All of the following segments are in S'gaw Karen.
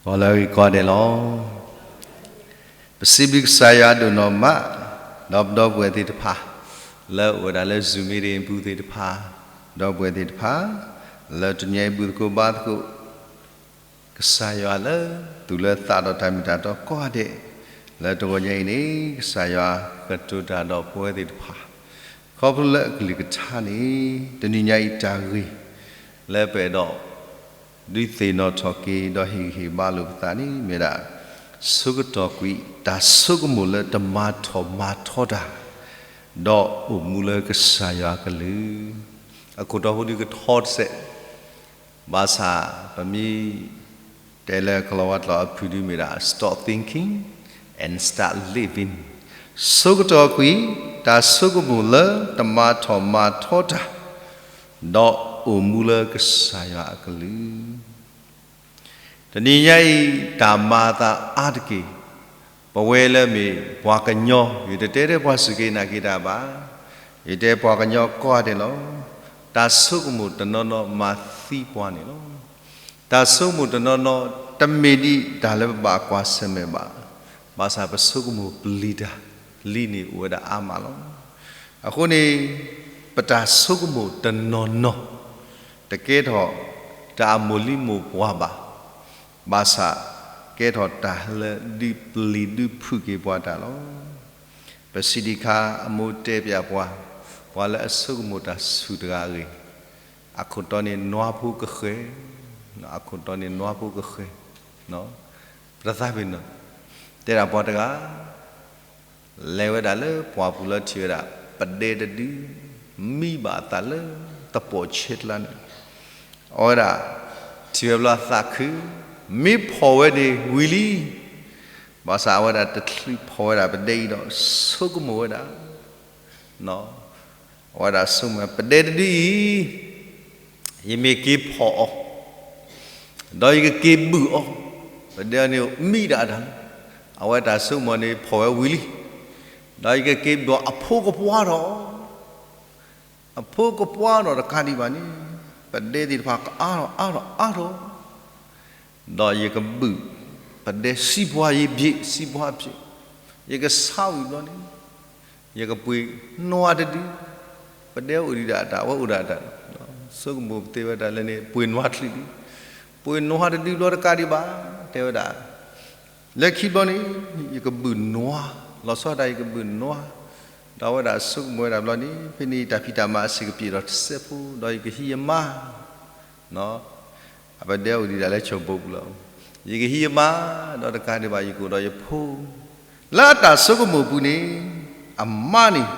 ဂီၤလၢအဂ့ၤကိးဂၤဒဲးလီၤ. ပစံးဘျုးကစၢ်ယွၤဒိၣ်နီၢ်မး, ဒီးပဒီပုၢ်ဝဲၢ်သ့ၣ်တဖၣ် လၢအိၣ်ဝဲဒၣ်လၢ Zoom meeting ပူၤသ့ၣ်တဖၣ်, ဒီပုၢ်ဝဲၢ်သ့ၣ်တဖၣ် လၢတနံၤအံၤဘူၣ်သကိးဘါသကိး ကစၢ်ယွၤလၢသူၣ်လၢသးဒီးတၢ်မ့ၢ်တၢ်တီကိးဂၤဒဲး, လၢတဂီၤညါအံၤန့ၣ် ကစၢ်ယွၤကတိၤတၢ်ဒီးပဝဲသ့ၣ်တဖၣ် ခီဖျိလၢအကလုၢ်ကထါန့ၣ် တနံၤညါအံၤတၢ်ဂ့ၢ် လၢပအဲၣ်ဒိး ဒုးသ့ၣ်နီၣ်ထီၣ်က့ၤ ဒီးဟ့ၣ်ဂံၢ်ဟ့ၣ်ဘါလိာ်ပသးန့ၣ် မ့ၢ်ဝဲဒၣ် ဆိကတီၢ်ကွံာ် တၢ်ဆိကမိၣ်လၢတမၤထီၣ်မၤထီတၢ် ဒီးအိၣ်မူလၢကစၢ်ယွၤအကလုၢ်, အခိၣ်တီဟူဒုးကထီတစဲး, ဘၣ်ဆၣ် ပမ့ၢ်တဲလၢကလီၤဝါကျိာ်အဖုၣ်ဒုးမ့ၢ်ဒၣ် stop thinking and start living, ဆိကတီၢ်ကွံာ် တၢ်ဆိကမိၣ်လၢတမၤထီၣ်မၤထီတၢ် ဒီးအိၣ်မူလၢကစၢ်ယွၤအကလုၢ်. တနံၤညါအံၤ တၢ်မၤအသးအါတက့ၢ်, ပဝဲလၢမ့ၢ်ပှၤကညီ, ယတတဲထဲပှၤစူၢ်က့ၤနာ်က့ၤတၢ်ဘၣ်, ယတဲပှၤကညီကိးဂၤဒဲးလီၤ. တၢ်ဆိကမိၣ်တနီၤနီၤမၤသံပှၤန့ၣ်လီၤ. တၢ်ဆိကမိၣ်တနီၤနီၤ တမ့ၢ်ဒ်တၢ်လၢပဘၣ်ကွၢ်ဆၢၣ်မဲာ်ဘၣ်, ဘၣ်ဆၣ်ပဆိကမိၣ်ပျံၤတၢ်လံန့ၣ်အိၣ်ဝဲဒၣ်အါမးလီၤ. အဃိန့ၣ် ပတၢ်ဆိကမိၣ်တနီၤနီၤ တကဲထီၣ်တၢ်အမိၢ်လံမိၢ်ပှၢ်ဘၣ်, ဘၣ်ဆၣ်ကဲထီၣ်တၢ်လၢဒုးပျံၤဒုးဖုးက့ၤပှၤတၢ်လီၤ. ပစံးဒံးခါ အမိၢ်တဲပၠးပှၤ, ပှၤလၢအဆိကမိၣ်တၢ်ဆူၣ်တဂၤအဂ့ၢ်, အခိၣ်တီန့ၣ်နွါဖိကဃဲၤ, အခိၣ်တီန့ၣ်နွါဖိကဃဲၤ, ပတသးပ့ၤနီၣ်, တဲဒၣ်ပှၤတဂၤ လဲၤဝဲဒၣ်လၢပှၢ်ပူၤလၢထံၣ်ဝဲဒၣ် ပဒဲတဒု မံဘၣ်အသးလၢသပီၢ်ဆဲးကျါန့ၣ်, အဝဲဒၣ် ထံၣ်ဝဲဘျီအသးခု, မ့ၢ်ဖီၣ်ဝဲန့ၣ်ဝံၤလံ, ဘၣ်ဆၣ်အဝဲဒၣ်တချုးဖီၣ်ဝဲဒၣ်ပဒဲအံၤဒီး ဆိကမိၣ်ဝဲဒၣ် အဝဲဒၣ်ဆိကမိၣ် ပဒဲတဒုအံၤ ယမ့ၢ်က့ၤဖီၣ်အီၤ ဒီးယကက့ၤဘုၣ်အီၤ, ပဒဲအံၤန့ၣ်မံဒၣ်တၢ်လီၤ. အဝဲတၢ်ဆိကမိၣ်န့ၣ်ဖီၣ်ဝဲဝံၤလံ, ဒီးယကက့ၤဘုၣ်အဖိကပှၢ်ဒီး အဖိကပှၢ်ဒီးတကးဒံးဘၣ်န့ၣ် ပဒဲသ့ၣ်တဖၣ်ကအါထီၣ်အါထီၣ်အါထီၣ် ဒီးယကဘုၣ် ပဒဲစံးပှၤယဘျ့း စံးပှၤဘျ့း, ယကဆါဝံၤဘျီန့ၣ် ယကပှ့ၤနွါတဒု, ပဒဲအိၣ်ဒံးဒၣ်တၢ် အဝဲအိၣ်ဒၣ်တၢ်, ဆိကမိၣ်ပသ့ဝဲဒၣ်လၢန့ၣ် ပှ့ၤနွါတဒု, ပှ့ၤနွါတဒုဘျီတကးဒံးဘၣ်, တဲဝဲဒၣ် လၢခံဘျီန့ၣ် ယကဘုၣ်နွါ, လီၤဆီဒၣ်ယကဘုၣ်နွါ, ဒီးအဝဲဒၣ်ဆိကမိၣ်ဝဲဒၣ်ဘျီန့ၣ် ဖဲန့ၣ်တၢ်ဖံးတၢ်မၤအဆံးကပျ့ၤဒီးတစဲးဖိ ဒီးယကဟံးယမါ အပဒဲအိၣ်ဒံးဒၣ်လၢကၠီၤဘိပူၤလီၤ. ယကဟံးယမါ ဒီးတကးဒံးဘၣ် ယကအိၣ်ဒီးယဖိ, လၢအတၢ်ဆိကမိၣ်ပူၤန့ၣ် အမါန့ၣ်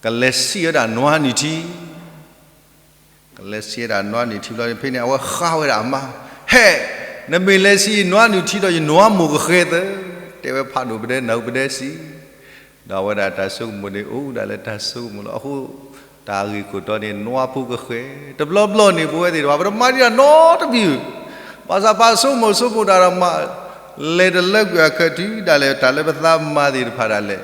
ကလဲၤစံၣ်ဝဲဒၣ်နွါနုၢ်ထံ, ကလဲၤစံၣ်ဝဲဒၣ်နွါနုၢ်ထံဘျီန့ၣ် ဖဲန့ၣ် အဝဲဃါဝဲဒၣ်အမါ, ဟဲ, နမ့ၢ်လဲၤစံၣ်နွါနုၢ်ထံဒီး ယနွါမိၢ်ကဃဲၤသၢ, တဲဝဲဖးဒိၣ်ပဒဲ နၢ်ဟူပဒဲစံး ဒီးအဝဲဒၣ်တၢ်ဆိကမိၣ်န့ၣ် အိၣ်ဒၣ်လၢတၢ်ဆိကမိၣ်လီၤ. အဃိ တၢ်ဂ့ၢ်ခိၣ်တီန့ၣ် နွါဖိကဃဲၤ, တဘျီဘျီန့ၣ် ပဝဲသ့ၣ်တဖၣ် ပတမၤဒံးတၢ်နီတမံၤ, ဘၣ်ဆၣ်ပာ်ဆိကမိၣ်ဆိကမိၣ်တၢ်ဒီးမၤ လဲၤတလၢကွံာ်အခၢးတုၤဒၣ်လဲာ် တၢ်လၢပသးမၤသ့ၣ်တဖၣ်ဒၣ်လဲာ်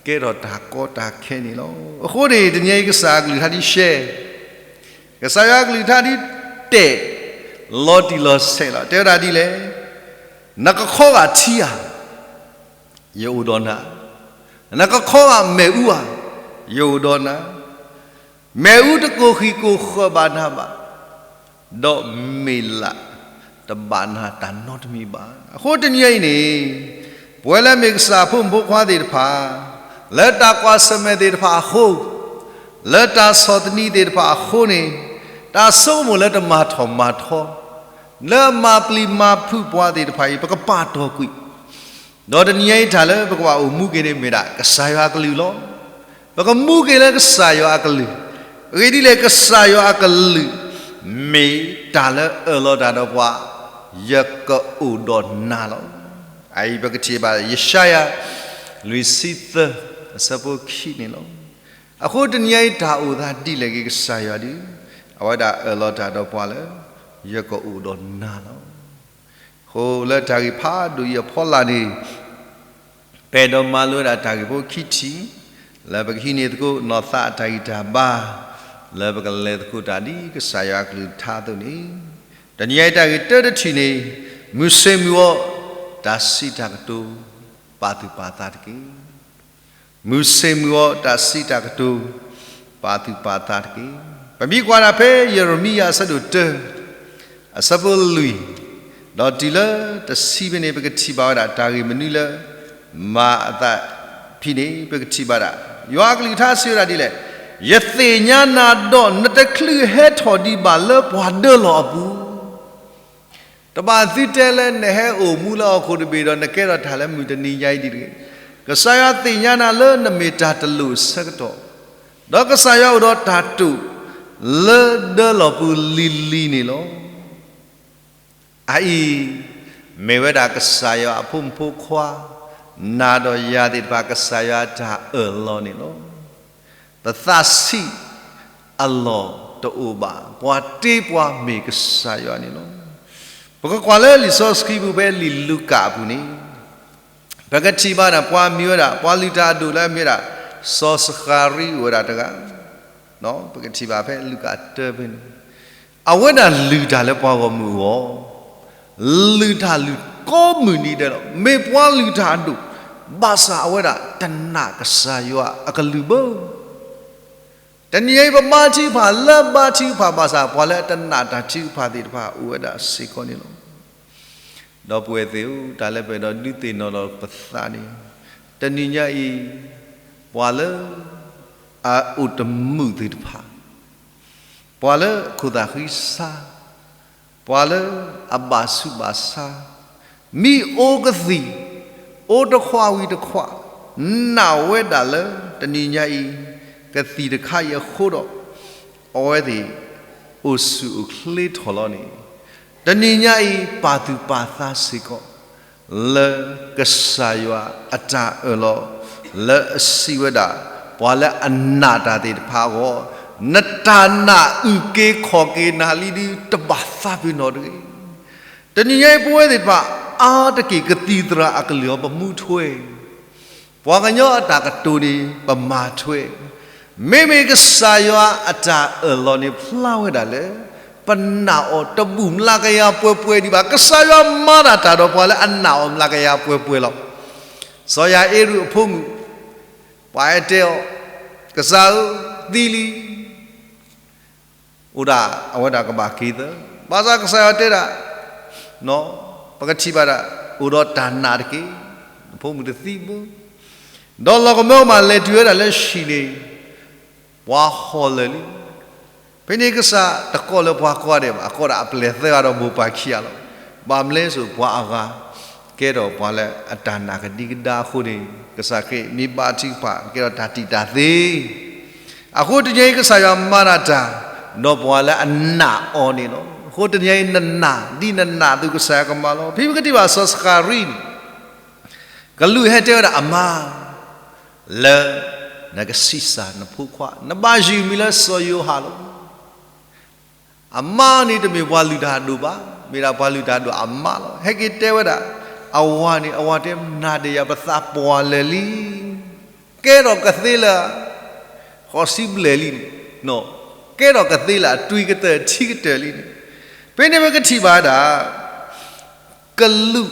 ကဲထီၣ်တၢ်ကီတၢ်ခဲန့ၣ်လီၤ. အဃိန့ၣ် တနံၤအံၤကစၢ်အကလုၢ်ကထါဒ်ရှဲ ကစၢ်ယွၤအကလုၢ်ကထါဒ်တဲာ် လီၤတံၢ်လီၤဆဲးလီၤ. တဲဝဲဒၣ်ဒ်လဲၣ်, နကခီဂာ်ထံဧါ, ယအိၣ်ဒီးနၤ, နကခီဂာ်မ့ၣ်အူဧါ, ယအိၣ်ဒီးနၤ, မ့ၣ်အူတကိၢ်ဃံၢ်ကိၢ်ဃၢၤဘၣ်နၤဘၣ်, ဒီးမ့ၢ်လၢ်တဘၣ်နၤတၢ်နီတမံၤဘၣ်. အဃိတနံၤအံၤန့ၣ် ပဝဲလၢမ့ၢ်ကစၢ်ဖိမုၣ်ဖိခွါသ့ၣ်တဖၣ် လၢတၢ်ကွၢ်ဆၢၣ်မဲာ်သ့ၣ်တဖၣ်အဃိ, လၢတၢ်ဆီၣ်သနံးသ့ၣ်တဖၣ်အဃိန့ၣ်, တၢ်ဆိကမိၣ်လၢတမၤထီၣ်မၤထီ, လၢအမၤပျံၤမၤဖုးပှၤသ့ၣ်တဖၣ်အံၤ ပကပာ်တီၢ်ကွံာ် ဒီးတနံၤအံၤတၢ်လၢပကဘၣ်အိၣ်မူက့ၤန့ၣ်မ့ၢ်ဒၣ်ကစၢ်ယွၤအကလုၢ်လီၤ. ပကမူက့ၤလၢကစၢ်ယွၤအကလုၢ်, အဂ့ၢ်ဒ်လဲၣ် ကစၢ်ယွၤအကလုၢ် မ့ၢ်တၢ်လၢအၢၣ်လီၤတၢ်ဒီးပှၤ, ယကအိၣ်ဒီးနၤလီၤ. အအံၤပကထံၣ်ဘၣ်ယၡါယၤ လွံၢ်ဆံသၢ အဆၢဖိခံန့ၣ်လီၤ. အဃိတနံၤအံၤတၢ်အိၣ်သးဒ်လဲၣ်ဂ့ၤကစၢ်ယွၤဒုး, အဝဲဒၣ်အၢၣ်လီၤတၢ်ဒီးပှၤလၢ ယကအိၣ်ဒီးနၤလီၤ. အဃိလၢတၢ်ဂ့ၢ်ဖးဒိၣ်အံၤအဖီလာ်န့ၣ် ပအဲၣ်ဒိးမၤလိဝဲဒၣ်တၢ်ဂ့ၢ်ဖိခံထံၣ်, လၢပကဟံးန့ၢ်သကိးနီၢ်သးအတၢ်ဂံၢ်တၢ်ဘါ, လၢပကလဲၤသကိးတၢ်ဒ်ကစၢ်ယွၤအကလုၢ်ကထါအသိးန့ၣ်, တနံၤအံၤတၢ်ဂ့ၢ်တၢတထံၣ်န့ၣ်, မုၢ်ဆ့ၣ်မုၢ်ဂီၤ တၢ်စံးတၢ်ကတိၤ ပာ်သူၣ်ပာ်သးတက့ၢ်. မုၢ်ဆ့ၣ်မုၢ်ဂီၤ တၢ်စံးတၢ်ကတိၤ ပာ်သူၣ်ပာ်သးတက့ၢ်. ပမ့ၢ်ကွၢ်ဒၣ်ဖဲယံးရမံယၤအဆၢဒိၣ်တၢ အဆၢဖိလွံၢ် ဒီးတုၤလၢတဆံဖဲန့ၣ် ပကထံၣ်ဘၣ်ဝဲဒၣ်တၢ်ဂ့ၢ်မနုၤလၢ မၤအသးဖဲန့ၣ် ပကထံၣ်ဘၣ်ဒၣ် ယွၤအကလုၢ်ကထါစံးဝဲဒၣ်ဒ်လဲၣ်, ယသ့ၣ်ညါနၤဒီး နတချုးဟဲထီၣ်ဒံးဘၣ်လၢပှၤဒၢလီၤအပူၤ တဘၣ်သုတဲလၢနဟဲအိၣ်မူလၢဟီၣ်ခိၣ်တဘ့ၣ်ဒီး နကဲထီၣ်တၢ်လၢမုၢ်တနံၤညါအံၤဒ်တဂ့ၤ. ကစၢ်ယွၤသ့ၣ်ညါနၤလၢနမ့ၢ်တၢ်တလိၣ်အဆၢကတီၢ်, ဒီးကစၢ်ယွၤအိၣ်ဒီးတၢ်တိာ် လၢဒၢလီၤပူၤလံၤလံၤန့ၣ်လီၤ. အအံၤ မ့ၢ်ဝဲဒၣ်ကစၢ်ယွၤအဖိမုၣ်ဖိခွါ, နၤဒီးယၤသ့ၣ်တဖၣ် ကစၢ်ယွၤတၢ်အၢၣ်လီၤန့ၣ်လီၤ. ပသးဆံးအလီၢ်တအိၣ်ဘၣ်, ပှၤတ့ပှၤမ့ၢ်ကစၢ်ယွၤန့ၣ်လီၤ. ပကကွၢ်လၢလံာ်စီဆှံပူၤဖဲလံာ်လူၤကၣ်အပူၤန့ၣ်, ပကထံၣ်ဘၣ်ဒၣ်ပှၤမံၤဝဲဒၣ် ပှၤလုၢ်တၢ်အဒိၣ်လၢအမံၤဝဲဒၣ် စီၤစဃၤရံအိၣ်ဝဲဒၣ်တဂၤ, ပကထံၣ်ဘၣ်ဖဲလူၤကၣ်တၢဖဲန့ၣ်, အဝဲဒၣ်လုၢ်တၢ်လၢပှၤဂီၢ်မုၢ်အဂီၢ်, လုၢ်တၢ်လုၢ်ကိးမုၢ်နံၤဒဲးလီၤ. မ့ၢ်ပှၤလုၢ်တၢ်အဒိၣ်, ဘၣ်ဆၣ်အဝဲဒၣ်တနာ်ကစၢ်ယွၤအကလုၢ်ဘၣ်. တနံၤအံၤပဘါထုကဖၣ်လၢဘါထုကဖၣ်ဘၣ်ဆၣ် ပှၤလၢအတနာ်တၢ်ထုကဖၣ်သ့ၣ်တဖၣ်အိၣ်ဝဲဒၣ်စ့ၢ်ကီးန့ၣ်လီၤ. ဒီပုၢ်ဝဲၢ်သ့ၣ်ဧၢ, တၢ်လၢပအဲၣ်ဒိးဒုးသ့ၣ်နီၣ်လီၤပသးန့ၣ်, တနံၤညါအံၤ ပှၤလၢအအိၣ်တမုာ်သ့ၣ်တဖၣ်, ပှၤလၢအခိၣ်သးဃံဆါ, ပှၤလၢအဘၣ်ဆူးဘၣ်ဆါ, မံအိကသံၣ်, အိတခွးဝံၤတခွး, နာ်ဝဲဒၣ်လၢတနံၤညါအံၤ ကသံၣ်တခါအံၤအဃိဒီး အဝဲသ့ၣ်အိၣ်ဆူၣ်အိၣ်ချ့ထီၣ်လီၤန့ၣ်, တနံၤညါအံၤ ပာ်သူၣ်ပာ်သးစ့ၢ်ကီး လၢကစၢ်ယွၤအတၢ်အၢၣ်လီၤ လၢအစံးဝဲဒၣ် ပှၤလၢအနာ်တၢ်သ့ၣ်တဖၣ်အဂီၢ်, နတၢ်နာ်အုၣ်က့ၤခီၣ်က့ၤနၤလံဒုး တဘၣ်သးပ့ၤနီၣ်တဂ့ၤ. တနံၤညါအံၤ ပဝဲသ့ၣ်တဖၣ် အါတက့ၢ်ကသံၣ်သရၣ်အကလုၢ်အီၤ ပမူထွဲ ပှၤကညီအတၢ်ကတိၤန့ၣ် ပမၤထွဲ, မ့မ့ၢ်ကစၢ်ယွၤအတၢ်အၢၣ်လီၤန့ၣ် ဖျါဝဲဒၣ်လၢ ပနာ်အီၤတဘူၣ်မျးကယၤပှဲၤပှဲၤဒံးဘၣ်. ကစၢ်ယွၤမၤတၢ်တၢ်ဒီးပှၤလၢအနာ်အီၤမျးကယၤပှဲၤပှဲၤလီၤ. စီၤယၤအ့ရူးအဖိမုၣ်, ပှၤဟဲတဲအီၤ, ကစၢ်ဧၢ, သံလံ အိၣ်ဒၣ်အဝဲဒၣ်ကဘၣ်က့ၤသၢ, ဘၣ်ဆၣ်ကစၢ်ယွၤတဲဒၣ်, ပကထံၣ်ဘၣ်ဒၣ် အိၣ်ဒီးတၢ်နာ်တက့ၢ်, နဖိမုၣ်တသံဘၣ်. ဒီးလီၤကမၢကမၣ်လဲၤတုၤဝဲဒၣ်လၢဟံၣ်န့ၣ်, ပှၤဟီၣ်လၢာ်လံ. ဖဲန့ၣ်ကစၢ်တကိးလၢပှၤကိးဂၤဒဲးဘၣ်, အကိးဒၣ်အပျဲၢ်သၢဂၤဒီးမိၢ်ပၢ်ခံဂၤလီၤ. ဘၣ်မနုၤလဲၣ်စိ ပှၤအဂၤ ကဲထီၣ်ပှၤလၢအတၢ်နာ်ကဒံကဒါအဃိန့ၣ်, ကစၢ်ခရံာ်မ့ၢ်ဘါထုကဖၣ် ကဲထီၣ်တၢ်တံာ်တာ်သ့ အဃိတနံၤအံၤကစၢ်ယွၤမၤတၢ်တၢ် ဒီးပှၤလၢအနာ်အီၤန့ၣ်လီၤ. အဃိတနံၤအံၤနနာ် ဒ်နနာ်အသိးကစၢ်ယွၤကမၤလီၤ. ဖဲပကထံၣ်ဘၣ်စီၤစဃၤရံန့ၣ်, ကလူးဟဲတဲဝဲဒၣ်အမါ, လၢနကဆံးစၢ်နဖိခွါ နဘၣ်ယုၢ်မံၤလၢစီၤယိၤဟၣ်လီၤ. အမါန့ၣ်တမ့ၢ်ပှၤလုၢ်တၢ်အဒိၣ်ဘၣ်, မ့ၢ်ဒၣ်ပှၤလုၢ်တၢ်အဒိၣ်အမါလီၤ. ဟဲက့ၤတဲဝဲဒၣ်, အဝၤန့ၣ် အဝၤတဲနၤဒီးယၤပသးပှၢ်လၢာ်လံ, ကဲထီၣ်ကသ့လၢ ဃိးဆံဘျဲၣ်လံန့ၣ်, ကဲထီၣ်ကသ့လၢအတွံၢ်ကတၢၢ်ထံကတၢၢ်လံန့ၣ်, ဖဲန့ၣ်ပကထံၣ်ဘၣ်ဒၣ် ကလူး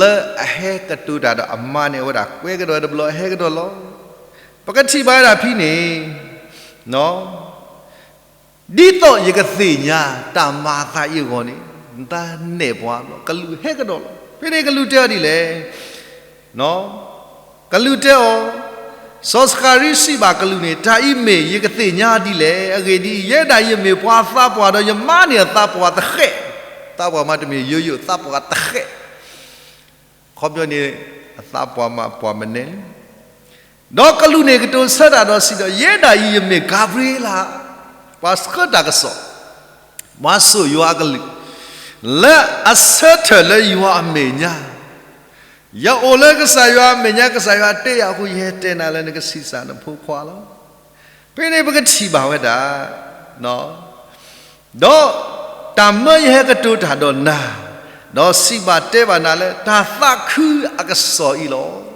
လၢအဟဲကတိၤတၢ်ဒီးအမါန့ၣ် အဝဲဒၣ်ကွဲကဒီးတဘျီဟဲကဒီးလီၤ. ပကထံၣ်ဘၣ်ဝဲဒၣ်ဖဲန့ၣ်, ဒ်သိးယကသ့ၣ်ညါတၢ်မၤအသးအံၤအဂီၢ်န့ၣ်, နတၢ်နဲၣ်ပှၤဘျီ ကလူးဟဲကဒီးလီၤ. ဖဲန့ၣ်ကလူးတဲအီၤဒ်လဲၣ်, ကလူးတဲအီၤ, စီၤစဃၤရံစံးဘၣ်ကလူးန့ၣ်, တၢ်အံၤမ့ၢ်ယကသ့ၣ်ညါဒ်လဲၣ်. အဂ့ၢ်ဒ်အံၤ, ယဲဒၣ်အံၤယမ့ၢ်ပှၤသးပှၢ်ဒီးယမါန့ၣ်အသးပှၢ်တဃဲး, သးပှၢ်မးတမ့ၢ်ယိယိသးပှၢ်တဃဲး ခီပညီန့ၣ် အသးပှၢ်မးပှၢ်မနုၤလဲၣ်. ဒီးကလူးန့ၣ်ကတိၤဆၢတၢ်ဒီးစံးဒီး, ယဲဒၣ်အံၤယမ့ၢ်ကၤဘြံၤလး, ပှၤဆှၢတၢ်ကစီၣ်, ပှၤစိာ်ယွၤအကလုၢ်, လၢအဆၢထၢၣ်လၢယွၤအမဲာ်ညါ, ယအိၣ်လၢကစၢ်ယွၤအမဲာ်ညါ, ကစၢ်ယွၤတဲယၤအဃိ ယဟဲတဲနၤလၢနကဆံးစၢ်နဖိခွါလီၤ. ဖဲန့ၣ်ပကထံၣ်ဘၣ်ဝဲဒၣ် ဒီးတၢ်မၢယဟဲကတိၤတၢ်ဒီးနၤ, ဒီးစံးဘၣ်တဲဘၣ်နၤလၢ တၢ်သးခုအကစီၣ်အံၤလီၤ.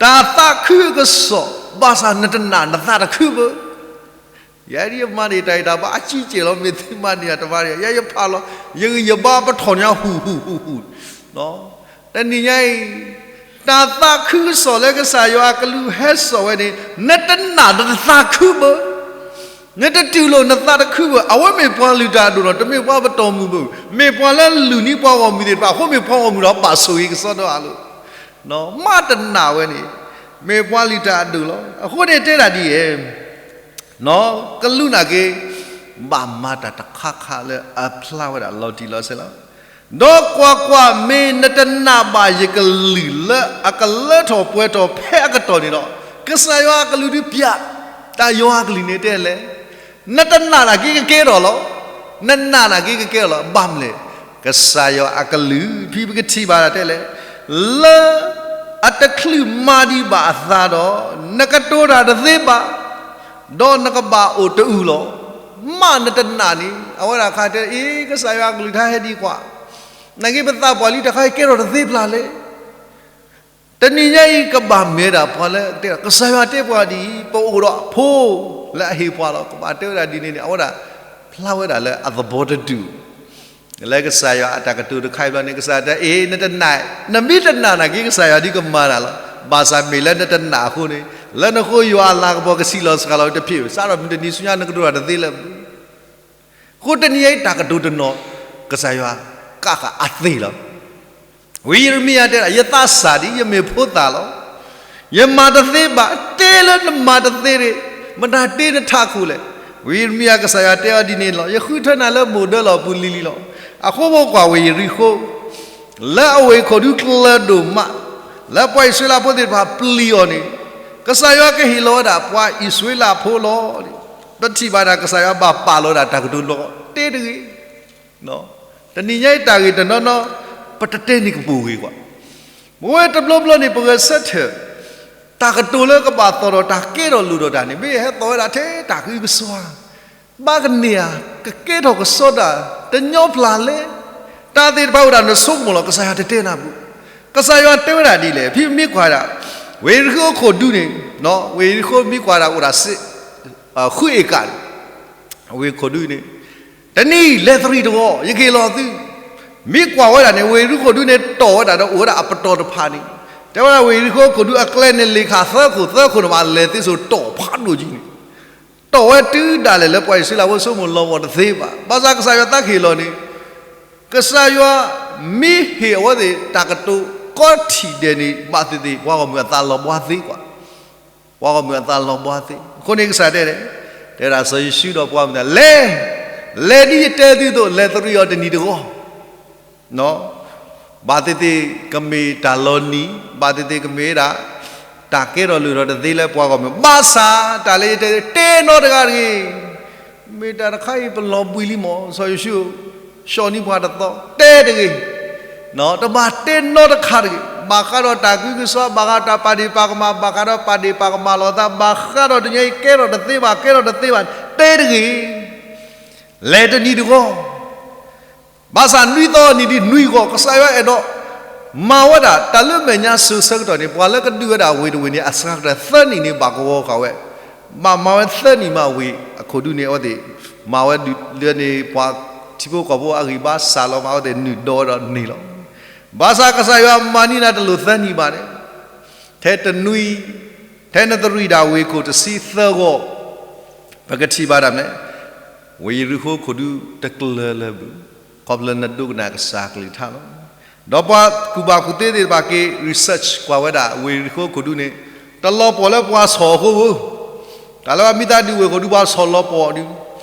တၢ်သးခုအကစီၣ်, ဘၣ်ဆၣ်နတနာ်နသးတခုဘၣ်. ယဲဒ်ယမၤန့ၢ်တၢ်အံၤတၢ်ဘါအကံကဲာ်လီၤ မ့ၢ်သုမၤန့ၢ်ယၤတဘါန့ၣ် ယဲယဖးလီၤ ယဂံၢ်ယဘါပထီၣ်ညါဟူးဟူးဟူးဟူး, တနံၤညါအံၤ တၢ်သးခုကစီၣ်လၢကစၢ်ယွၤအကလူးဟဲစိာ်ဝဲန့ၣ် နတနာ်နတသးခုဘၣ်, နတတူၢ်လိာ်နသးတခုဘၣ်, အဝဲမ့ၢ်ပှၤလုၢ်တၢ်အဒိၣ်နီၤ တမ့ၢ်ပှၤပတီၢ်မုၢ်ဘၣ်, မ့ၢ်ပှၤလၢလုၢ်န့ၢ်ပှၤဂီၢ်မုၢ်သ့ၣ်တဖၣ် အဃိမ့ၢ်ပှၤဂီၢ်မုၢ်ဒီးဘၣ်ဆိၣ်ဂ့ၤကစီဒီအလိၤ, မးတနာ်ဝဲန့ၣ် မ့ၢ်ပှၤလုၢ်တၢ်အဒိၣ်လီၤ. အဃိန့ၣ်တဲဒၣ်ဒ်အံၤ ကလူးနာ်က့ ဘၣ်မၤတၢ်တခါခါလၢအဖျါဝဲဒၣ်လီၤတံၢ်လီၤဆဲးလီၤ. ဒီးကွၢ်ကွၢ်, မ့ၢ်နတနာ်ဘၣ်ယကလုၢ်လၢအကလၢထီၣ်ပှဲၤထီၣ်ဖဲအကတီၢ်န့ၣ်ဒီး, ကစၢ်ယွၤအကလုၢ်ဒုးပျး, တၢ်ယွၤအကလုၢ်န့ၣ်တဲလဲၣ်, နတနာ်နာ်က့ကကဲထီၣ်လီၤ. နနာ်နာ်က့ကကဲထီၣ်လီၤ. ဘၣ်မနုၤလဲၣ်, ကစၢ်ယွၤအကလုၢ် ဖဲပကထံၣ်ဘၣ်ဒၣ်တဲလဲၣ်, လၢအတချုးမၤဒံးဘၣ်အသးဒီး, နကတိၤတၢ်တသ့ဘၣ် ဒီးနကဘၣ်အိၣ်တအုၢ်လီၤ. မးနတနာ်န့ၣ် အဝဲဒၣ်ခါတဲအံၤ ကစၢ်ယွၤအကလုၢ်တၢ်ဟဲဒံးကွၢ်, နာ်က့ပသးပှၢ်လံတခါအံၤကဲထီၣ်တသ့ပျၢ်လဲၣ်. တနံၤညါအံၤကဘၣ်မ့ၢ်ဒၣ်ပှၤလၢတဲ ကစၢ်ယွၤတဲပှၤဒ်အံၤ ပအိၣ်ဒီးအဖိလၢအဟ့ၣ်ပှၤလီၤ. ကဘၣ်တဲဝဲဒၣ်ဒ်န့ၣ်န့ၣ် အဝဲဒၣ်ဖျါဝဲဒၣ်လၢအသဘောတတူၢ် လၢကစၢ်ယွၤအတၢ်ကတိၤတခါအံၤဘျီန့ၣ် ကစၢ်ယွၤတဲအံၤ နတနာ်, နမ့ၢ်တနာ်နာ်က့ ကစၢ်ယွၤဒုးကမၤတၢ်လီၤ. ဘၣ်ဆၣ်မ့ၢ်လၢနတနာ်အဃိန့ၣ် လၢနဃိယွၤအလၤကပီၤကဆံးလီၤစှၤလီၤတဖျၢၣ်, စးထီၣ်မုၢ်တနံၤဆူညါနကတိၤတၢ်တသ့လၢၤ အဃိတနံၤညါအံၤတၢ်ကတိၤတနီၤ ကစၢ်ယွၤကးဃာ်အသ့လီၤ. ဝံယံးရမံယၤတဲဒၣ် ယသးစၢ်ဒံး ယမ့ၢ်ဖိသၣ်လီၤ. ယမၤတသ့ဘၣ်, တဲလၢနမၤတသ့န့ၣ် မတၤတ့နထးခိၣ်လဲၣ်. ဝံယံးရမံယၤ ကစၢ်ယွၤတဲအီၤဒ်န့ၣ်လီၤ. ယဃုထၢနၤလၢမိၢ်ဒၢလီၢ်ပူၤလံၤလံၤလီၤ. အဃိပကွၢ်ဝ့ၢ်ယရံၣ်ဃိ လၢအဝ့ၢ်ခိၣ်ဒူကျၢၤဒိၣ်မး လၢပှၤအံၣ်စရ့လးဖိသ့ၣ်တဖၣ်ပျံၤအီၤန့ၣ် ကစၢ်ယွၤကဟ့ၣ်လီၤဝဲဒၣ်ပှၤအံၣ်စရ့လးဖိလီၤ. ပထံၣ်ဘၣ်ဒၣ်ကစၢ်ယွၤဘၣ်ပာ်လီၤဒၣ်တၢ်ကတိၤလီၤတဲတဂ့ၤ. တနံၤညါအံၤတၢ်ဂ့ၢ်တနီၤနီၤ ပတတဲန့ၢ်ကပိာ်ဂ့ၤကွၢ်. ပဝဲတဘျီဘျီန့ၣ် ပဂဲၤဆၢထၢၣ် တၢ်ကတိၤလၢကဘၣ်သီၣ်ထီၣ်တၢ်ကဲထီၣ်လိၣ်ထီၣ်တၢ်န့ၣ် မ့ၢ်ဟဲသီၣ်ဝဲဒၣ်ထဲတၢ်ဂံၢ်ကစွါ ဘၣ်ကန့ၢ်ဧါ, ကကဲထီၣ်ကစီဒီတညီပျၢ်လဲၣ်. တၢ်သ့ၣ်တဖၣ်အိၣ်ဒၣ်နဆိကမိၣ်လီၤ ကစၢ်ယွၤတတဲနၤဘၣ်. ကစၢ်ယွၤတဲဝဲဒၣ်ဒ်လဲၣ် ဖဲမ့ၢ်ကွၢ်ဒၣ် ဝ့ၢ်ယရံၣ်ဃိခိၣ်ဒူန့ၣ်, ဝ့ၢ်ယရံၣ်ဃိမ့ၢ်ကွၢ်ဒၣ်အိၣ်ဒၣ် ဃုဧ့ၤကၣ်န့ၣ်, ဝ့ၢ်ခိၣ်ဒူန့ၣ်, တနံၤလဲၤသရံၣ်တဂီၤ ယကဟ့ၣ်လီၤသု. မ့ၢ်ကွၢ်ဝဲဒၣ်န့ၣ် ဝ့ၢ်ယရံၣ်ဃိခိၣ်ဒူန့ၣ်တီၢ်ဝဲဒၣ်ဒီးအိၣ်ဝဲဒၣ်အပတီၢ်တဖၣ်န့ၣ်, တဲဝဲဒၣ်ဝ့ၢ်ယရံၣ်ဃိခိၣ်ဒူအကျဲန့ၣ် လ့ၣ်ခၣ်သၢခိၣ် သၢခိၣ်န့ၣ်ဘၣ်လဲၤသ့စိၤတီၢ်ဖးဒိၣ်ကံန့ၣ်, တီၢ်ဝဲတုၤဒၣ်လဲာ်လၢပှၤအံၣ်စရ့လးဖိဆိကမိၣ်လီၤပှီၢ်တသ့ဘၣ်. ဘၣ်ဆၣ်ကစၢ်ယွၤသးကဟ့ၣ်လီၤန့ၣ်, ကစၢ်ယွၤမ့ၢ်ဟ့ၣ်အဝဲသ့ၣ်တၢ်ကတိၤကီထံၣ်ဒဲးန့ၣ် ဘၣ်သ့ၣ်သ့ၣ် ပှၤဂီၢ်မုၢ်အသးလီၤဘှါသ့ကွၢ် ပှၤဂီၢ်မုၢ်အသးလီၤဘှါသ့. အဃိန့ၣ်ကစၢ်တဲန့ၣ်, တဲဒၣ်စီၤယိၤၡူဒီးပှၤမုၢ်သး လဲၤ, လဲၤဒ်ယတဲသုအသိး လဲၤသရံးအီၤတနံၤတဂီၤ, ဘၣ်သ့ၣ်သ့ၣ်ကမ့ၢ်တၢ်လီၤနံၤ, ဘၣ်သ့ၣ်သ့ၣ်ကမ့ၢ်ဒၣ် တၢ်ကဲထီၣ်လိၣ်ထီၣ်တသ့လၢပှၤဂီၢ်မုၢ်, ဘၣ်ဆၣ်တၢ်လၢယတဲ တဲနီတဂၤတဂ့ၤ. မ့ၢ်တၢ်တခါအံၤပလီၤဘှံးလံမး စီၤယိၤၡူဧၢ, ဆှီၣ်န့ၢ်ပှၤတသီ, တဲတဂ့ၤ. တဘၣ်တဲနီတခါတဂ့ၤ. ဘၣ်ဃးဒီးတၢ်ဂံၢ်ကစှၤ, ဘၣ်ဃးတၢ်ပာ်ဒ့ၣ်ပာ်ကမၣ်, ဘၣ်ဃးဒီးပာ်ဒ့ၣ်ပာ်ကမၣ်လိာ်သး, ဘၣ်ဃးဒီးတနံၤညါအံၤကဲထီၣ်တသ့ဘၣ်, ကဲထီၣ်တသ့ဘၣ်, တဲတဂ့ၤ. လဲၤတနံၤတဂီၤ, ဘၣ်ဆၣ်နွံသီနံၤဒ်နွံဂီၤ ကစၢ်ယွၤအဲၣ်ဒိးမၤဝဲဒၣ် တၢ်လၢမဲာ်ညါစိၤဆၢကတီၢ်န့ၣ် ပှၤလၢကဒုးဝဲဒၣ်ဝ့ၢ်တဝ့ၢ်န့ၣ် အစှၤကတၢၢ်သၢနံၣ်န့ၣ် ဘၣ်ကဝီၤဃာ်ဝဲ, ဘၣ်မၤဝဲသၢနံၣ်မးဝ့ၢ်အခိၣ်ဒူန့ၣ် အဝဲသ့ၣ်မၤဝဲဒုးလၢန့ၣ် ပှၤထံဖိကီၢ်ဖိအဂံၢ်ဘါစှၤလီၤမး အဝဲသ့ၣ်နုာ်ဒီးဝဲဒီးန့ၣ်လီၤ. ဘၣ်ဆၣ်ကစၢ်ယွၤမၤန့ၢ်နၤတလိၣ်သၢနံၣ်ဘၣ်န့ၣ်, ထဲတနွံ, ထဲနသရံးဒၣ်ဝ့ၢ်ခိၣ်တဆံသၢဂီၤ, ပကထံၣ်ဘၣ်ဒၣ်မ့ၢ် ဝ့ၢ်ယရံၣ်ဃိခိၣ်ဒူတကျၢၤလၢၤဘၣ်, ခီဖျိနဒိကနၣ်ကစၢ်ကလုၢ်ကထါလီၤ. ဒီးပှၤကူၣ်ဘၣ်ကူၣ်သ့သ့ၣ်တဖၣ်က့ၤ research ကွၢ်ဝဲဒၣ် ဝ့ၢ်ယရံၣ်ဃိခိၣ်ဒူန့ၣ် တလီၤပှီၢ်လၢပှၤဆီၣ်အဃိဧိၤ, တၢ်လၢအမ့ၢ်သးဒုးဝ့ၢ်ခိၣ်ဒူပှၤဆီၣ်လီၤပှီၢ်ဒုး,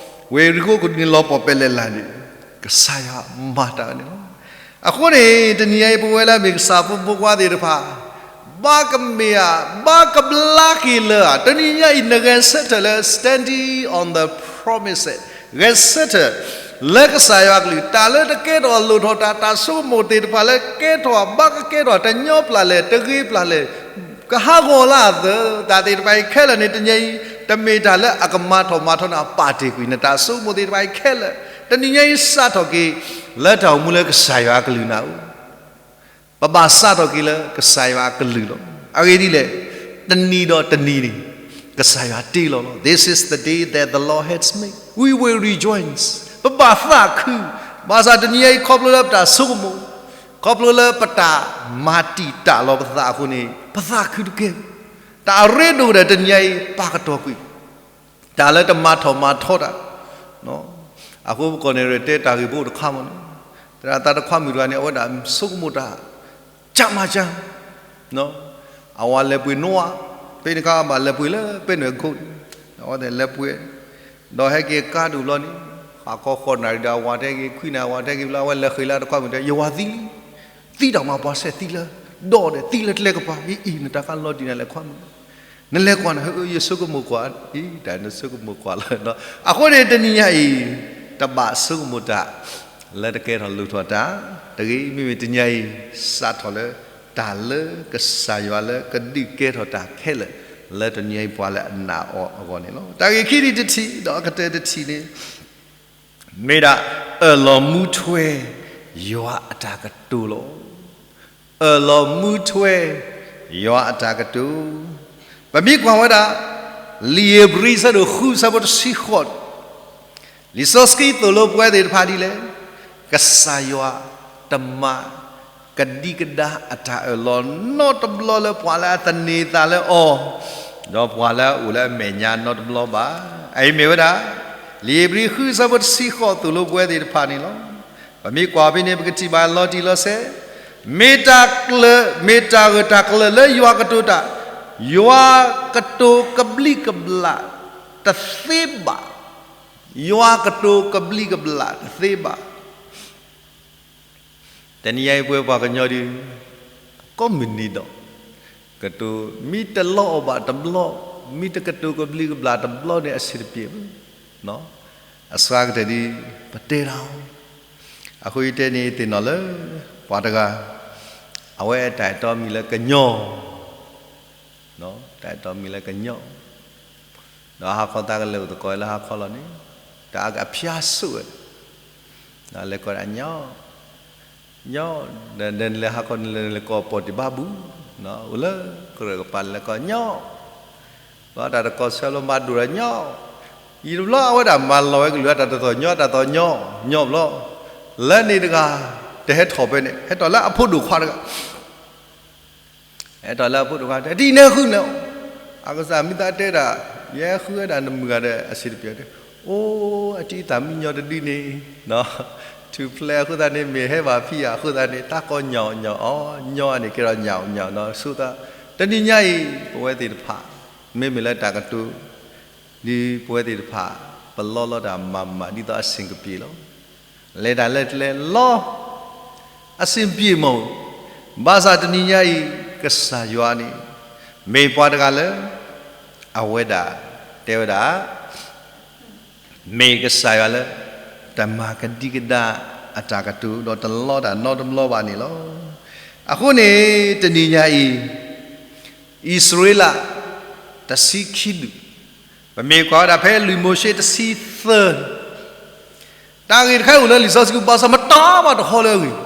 ဝ့ၢ်ယရံၣ်ဃိခိၣ်ဒူန့ၣ်လီၤပှီၢ်ပဲလဲၣ်လၢ်န့ၣ်, ကစၢ်ယွၤမၤတၢ်ဝဲန့ၣ်လီၤ. အဃိန့ၣ် တနံၤညါအံၤ ပဝဲလၢအမ့ၢ်ကစၢ်ဖိဖိခွါသ့ၣ်တဖၣ် ဘၣ်ကမ့ၢ်ဧါ, ဘၣ်ကဘျါက့ၤလၢၤဧါ, တနံၤညါအံၤ နဂဲၤဆၢထၢၣ်လၢ standing on the promises, ဂဲၤဆၢထၢၣ်လၢကစၢ်ယွၤကလုၢ်, တၢ်လၢတကဲထီၣ်လိၣ်ထီၣ်တၢ်, တၢ်ဆိကမိၣ်သ့ၣ်တဖၣ်လၢကဲထီၣ် ဘၣ်ကကဲထီၣ်တညီပျၢ်လဲၣ်, တဂ့ၤပျၢ်လဲၣ်, ကဟးဂီၤလၢအသၢ, တၢ်သ့ၣ်တဖၣ်အံၤခဲလၢာ်န့ၣ် တနံၤညါအံၤ တမ့ၢ်တၢ်လၢအကမၤထီၣ်မၤထီနၤ ပာ်တ့ၢ်ကွံာ်နတၢ်ဆိကမိၣ်သ့ၣ်တဖၣ်အံၤခဲလၢာ်, တနံၤညါအံၤစးထီၣ်က့ၤ လၢတၢ်အိၣ်မူလၢကစၢ်ယွၤအကလုၢ်နၤဧိၤ, ပဘၣ်စးထီၣ်က့ၤလၢကစၢ်ယွၤအကလုၢ်လီၤ. အဂ့ၢ်ဒ်လဲၣ်, တနံၤဒီးတနံၤန့ၣ် က ကစၢ်ယွၤတ့လီၤလီၤ. This is the day that the Lord has made, we will rejoice. ပဘၣ်သးခု, ဘၣ်ဆၣ်တနံၤညါအံၤ ခီဖျိလၢပတၢ်ဆိကမိၣ်, ခီဖျိလၢပတၢ်မၤတံာ်တာ်လီၤပသးအဃိန့ၣ် ပသးခုတကဲဘၣ်. တၢ်အရ့ဒိၣ်ဒီးတနံၤညါအံၤ ပာ်ကတီၤကွံာ် တၢ်လၢတမၤထီၣ်မၤထီတၢ်, အဃိပကိးန့ၣ် ရဲၣ်တဲတၢ်ဂ့ၢ်ဖိတခါမ့ၢ်န့ၣ်, သရၣ်သးတခွါမုၣ်တဂၤန့ၣ် အဝဲဒၣ်ဆိကမိၣ်တၢ် ကမၤက, အဝၤလဲၤပှ့ၤနီၣ်ဧါ, ဖဲန့ၣ်ခါဘၣ်လဲၤပှ့ၤလၢပဲနွဲၣ်ခိၣ်န့ၣ်, အဝဲသ့ၣ်လဲၤပှ့ၤ, ဒီးဟဲက့ၤကါဒိၣ်ဘျီန့ၣ်, ဟးခီဃိးနၣ်ရံၣ်ဒီး အဝၤတဟဲက့ၤ ခွံနၣ်ရံၣ် အဝၤတဟဲက့ၤဘျီ အဝဲလဲၤဃ့လၢတခွါမုၣ်တဲ ယဝၤသံလံ, သံတၢ်မၤပှၤဆဲးသံလၢ, ဒီးဒီးသံလၢကျဲကပၤ, အံၤအံၤ နတၢ်ကါလီၤတံၢ်နၤလဲၤခွါမုၣ်, နလဲၤကွၢ်နၤ, ယဆိကမိၣ်ကွၢ်, အံၤ တၢ်နဆိကမိၣ်ကွၢ်လီၤ, အဃိန့ၣ်တနံၤညါအံၤ တဘၣ်ဆိကမိၣ်တၢ် လၢတကဲထီၣ်လိၣ်ထီၣ်တၢ်တဂ့ၤ, မ့မ့ၢ်တနံၤညါအံၤ စးထီၣ်လၢ တၢ်လၢကစၢ်ယွၤလၢကဒုးကဲထီၣ်တၢ်ခဲလၢာ် လၢတနံၤညါအံၤပှၤလၢအနာ်အီၤအဂီၢ်န့ၣ်လီၤ. တၢ်ဂ့ၢ်ခံထံၣ်တထံၣ် ဒီးအကတၢၢ်တထံၣ်န့ၣ် မ့ၢ်ဒၣ် အၢၣ်လီၤမူထွဲ ယွၤအတၢ်ကတိၤလီၤ. အၢၣ်လီၤမူထွဲ ယွၤအတၢ်ကတိၤ, ပမ့ၢ်ကွၢ်ဝဲဒၣ် လံာ်ဧ့ၤဘြံၤ အဆၢဒိၣ်ဃု အဆၢဖိတဆံဃိး, လံာ်စီဆှံသိၣ်လိပဝဲသ့ၣ်တဖၣ်ဒ်လဲၣ်, ကစၢ်ယွၤတမၤကဒံကဒါအတၢ်အၢၣ်လီၤနီတဘျီလၢပှၤလၢအသန့ၤသးလၢအီၤ, ဒီးပှၤလၢအအိၣ်လၢအမဲာ်ညါနီတဘျီဘၣ်. အအံၤမ့ၢ်ဝဲဒၣ် လံာ်ဧ့ၤဘြံၤ ဃု အဆၢဖိတဆံဃိး သိၣ်လိပဝဲသ့ၣ်တဖၣ်န့ၣ်လီၤ. ပမ့ၢ်ကွၢ်ဖဲန့ၣ် ပကထံၣ်ဘၣ်လီၤတံၢ်လီၤဆဲး, မ့ၢ်တၢ်ကျၢၤ မ့ၢ်တၢ်ဂၢၢ်တၢ်ကျၢၤလၢယွၤကတိၤတၢ်, ယွၤကတိၤကဘျံးကဘျၣ်တသ့ဘၣ်, ယွၤကတိၤကဘျံးကဘျၣ်တသ့ဘၣ်. တနံၤညါအံၤပဝဲပှၤကညီဒုး ကိးမုၢ်နံၤဒီး ကတိၤ မ့ၢ်တလီအီၤဘၣ်တဘျီ, မ့ၢ်တကတိၤကဘျံးကဘျၣ်တဘျီန့ၣ် အဆင်တပြေဘၣ်. အစှၤကတၢၢ်ဒ် ပတဲတၢ်အီၤ, အဃိယတဲန့ၣ်သ့ၣ်နီၣ်လၢ ပှၤတဂၤ အဝဲတၢ်အဲၣ်တီမံၤလၢကညီ, တၢ်အဲၣ်တီမံၤလၢကညီ, ဒီးဟါခီသးကလဲၤအိၣ်သကိးလၢဟါခီလီၤန့ၣ်, တၢ်အကဖျါစိဝဲ, လဲၤကိးဒၣ်ညီ, ညီ, ဒီးလဲၤဟါခီန့ၣ်လဲၤကိးပိာ်တံၢ်ဘါဘူၣ်, အိၣ်လၢကရၢၢ်ကပၤလဲၤကိးညီ, ဘျီတၢ်တကိးဆၢဘျီမၤဒိၣ်ဒီးညီ, ယံာ်တဘျီအဝဲဒၣ်မၤလီၤဝဲကလုၢ်အတၢ်တသီၣ်ညီ တၢ်သီၣ်ညီ, ညီဘျီ, လၢန့ၣ်တဂၤ တဟဲထီၣ်ဖဲန့ၣ် ဟဲထီၣ်လၢအဖိဒိၣ်ခွါတဂၤ ဟဲထီၣ်လၢအဖိဒိၣ်ခွါတဲ ဒ်နဲဃုန့ၣ်, အကစၢ်မ့ၢ်သးတဲဒၣ်, ယဲဃုဝဲဒၣ်နမုၢ်ဂၤဒီးအဆင်တပြေတဲ, အိ အတံၤသးမံညီတဒုန့ၣ်, ထူၣ်ဖျဲးအဃိသတးန့ၣ် မ့ၢ်ဟဲဘၣ်ဖံးယၤအဃိသတးန့ၣ် တၢ်ကိးညီညီအီၤ, ညီန့ၣ်ကဲထီၣ်ညီညီနီၤ ဆိသး, တနံၤညါအံၤ ပဝဲသ့ၣ်တဖၣ် မ့မ့ၢ်လၢတၢ်ကတိၤ ဒ်ပဝဲသ့ၣ်တဖၣ် ပလီလီၤတၢ်မၤမးဒ်သိးအဆင်ကပြေလီၤ. လဲၤတၢ်လၢကျဲလီၤ အဆင်ပြေမး, ဘၣ်ဆၣ်တနံၤညါအံၤ ကစၢ်ယွၤန့ၣ် မ့ၢ်ပှၤတဂၤလၢ အဝဲဒၣ် တဲဝဲဒၣ် မ့ၢ်ကစၢ်ယွၤလၢ တမၤကဒံကဒါအတၢ်ကတိၤ ဒီးတလီတၢ်နီတဘျီဘၣ်န့ၣ်လီၤ. အဃိန့ၣ် တနံၤညါအံၤ အံၣ်စရ့လး တဆံခံဒူၣ်, ပမ့ၢ်ကွၢ်ဝဲဒၣ်ဖဲလွံၢ်မိၤၡ့တဆံသၢ, တၢ်ဂ့ၢ်တခါအိၣ်လၢလံာ်စီဆှံပူၤ ဘၣ်ဆၣ်မတၤမးတဟီလၢအဂ့ၢ်,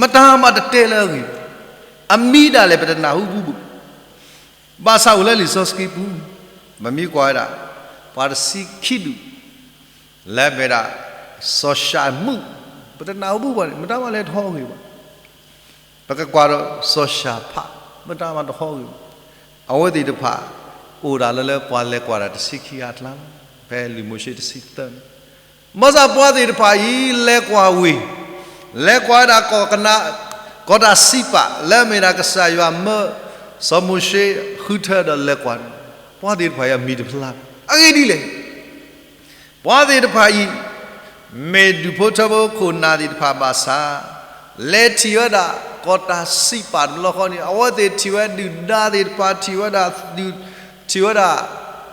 မတၤမးတတဲလၢအဂ့ၢ်, အမံၤဒၣ်လဲာ်ပတနၢ်ဟူဘူးဘူး, ဘၣ်ဆၣ်အိၣ်လၢလံာ်စီဆှံပူၤ, ပမ့ၢ်ကွၢ်ဝဲဒၣ် ပှၤတဆံခံဒူၣ် လၢအမ့ၢ်ဒၣ် စီၤၡၤမူး, ပတနၢ်ဟူဘူးဘူးန့ၣ် မတၤမးလဲၤတဟီအဂ့ၢ်ဘၣ်. ပကကွၢ်ဒီးစီၤၡၤဖး, မတၤမးတဟီအဂ့ၢ်ဘၣ်. အဝဲသ့ၣ်တဖၣ် အိၣ်ဒၣ်လၢလၢပှၤလဲၤကွၢ်တၢ်တဆံခံဂၤအကျါလီၤ. ဖဲလွံၢ်မိၤၡ့တဆံသၢန့ၣ်, ဘၣ်ဆၣ်ပှၤသ့ၣ်တဖၣ်အံၤ လဲၤကွၢ်ဝ့ၢ်, လဲၤကွၢ်ဝဲဒၣ်ကီၢ်ကနၤ, ကီၢ်တၢ်စံးပာ် လၢအမ့ၢ်ဒၣ်ကစၢ်ယွၤမၢ စီၤမိၤၡ့ဃုထၢဒီးလဲၤကွၢ်န့ၣ်, ပှၤသ့ၣ်တဖၣ်အံၤအမံၤတဖျါဘၣ်. အဂ့ၢ်ဒ်လဲၣ် ပှၤသ့ၣ်တဖၣ်အံၤ မ့ၢ်ဒူၣ်ဖိထၢဖိခိၣ်နၢ်သ့ၣ်တဖၣ်ဘၣ်ဆၣ်, လဲၤထံၣ်ဝဲဒၣ် ကီၢ်တၢ်စံးပာ်တဘျီဃီန့ၣ် အဝဲသ့ၣ်ထံၣ်ဝဲဒုၣ်ဒါသ့ၣ်တဖၣ် ထံၣ်ဝဲဒၣ်, ထံၣ်ဝဲဒၣ်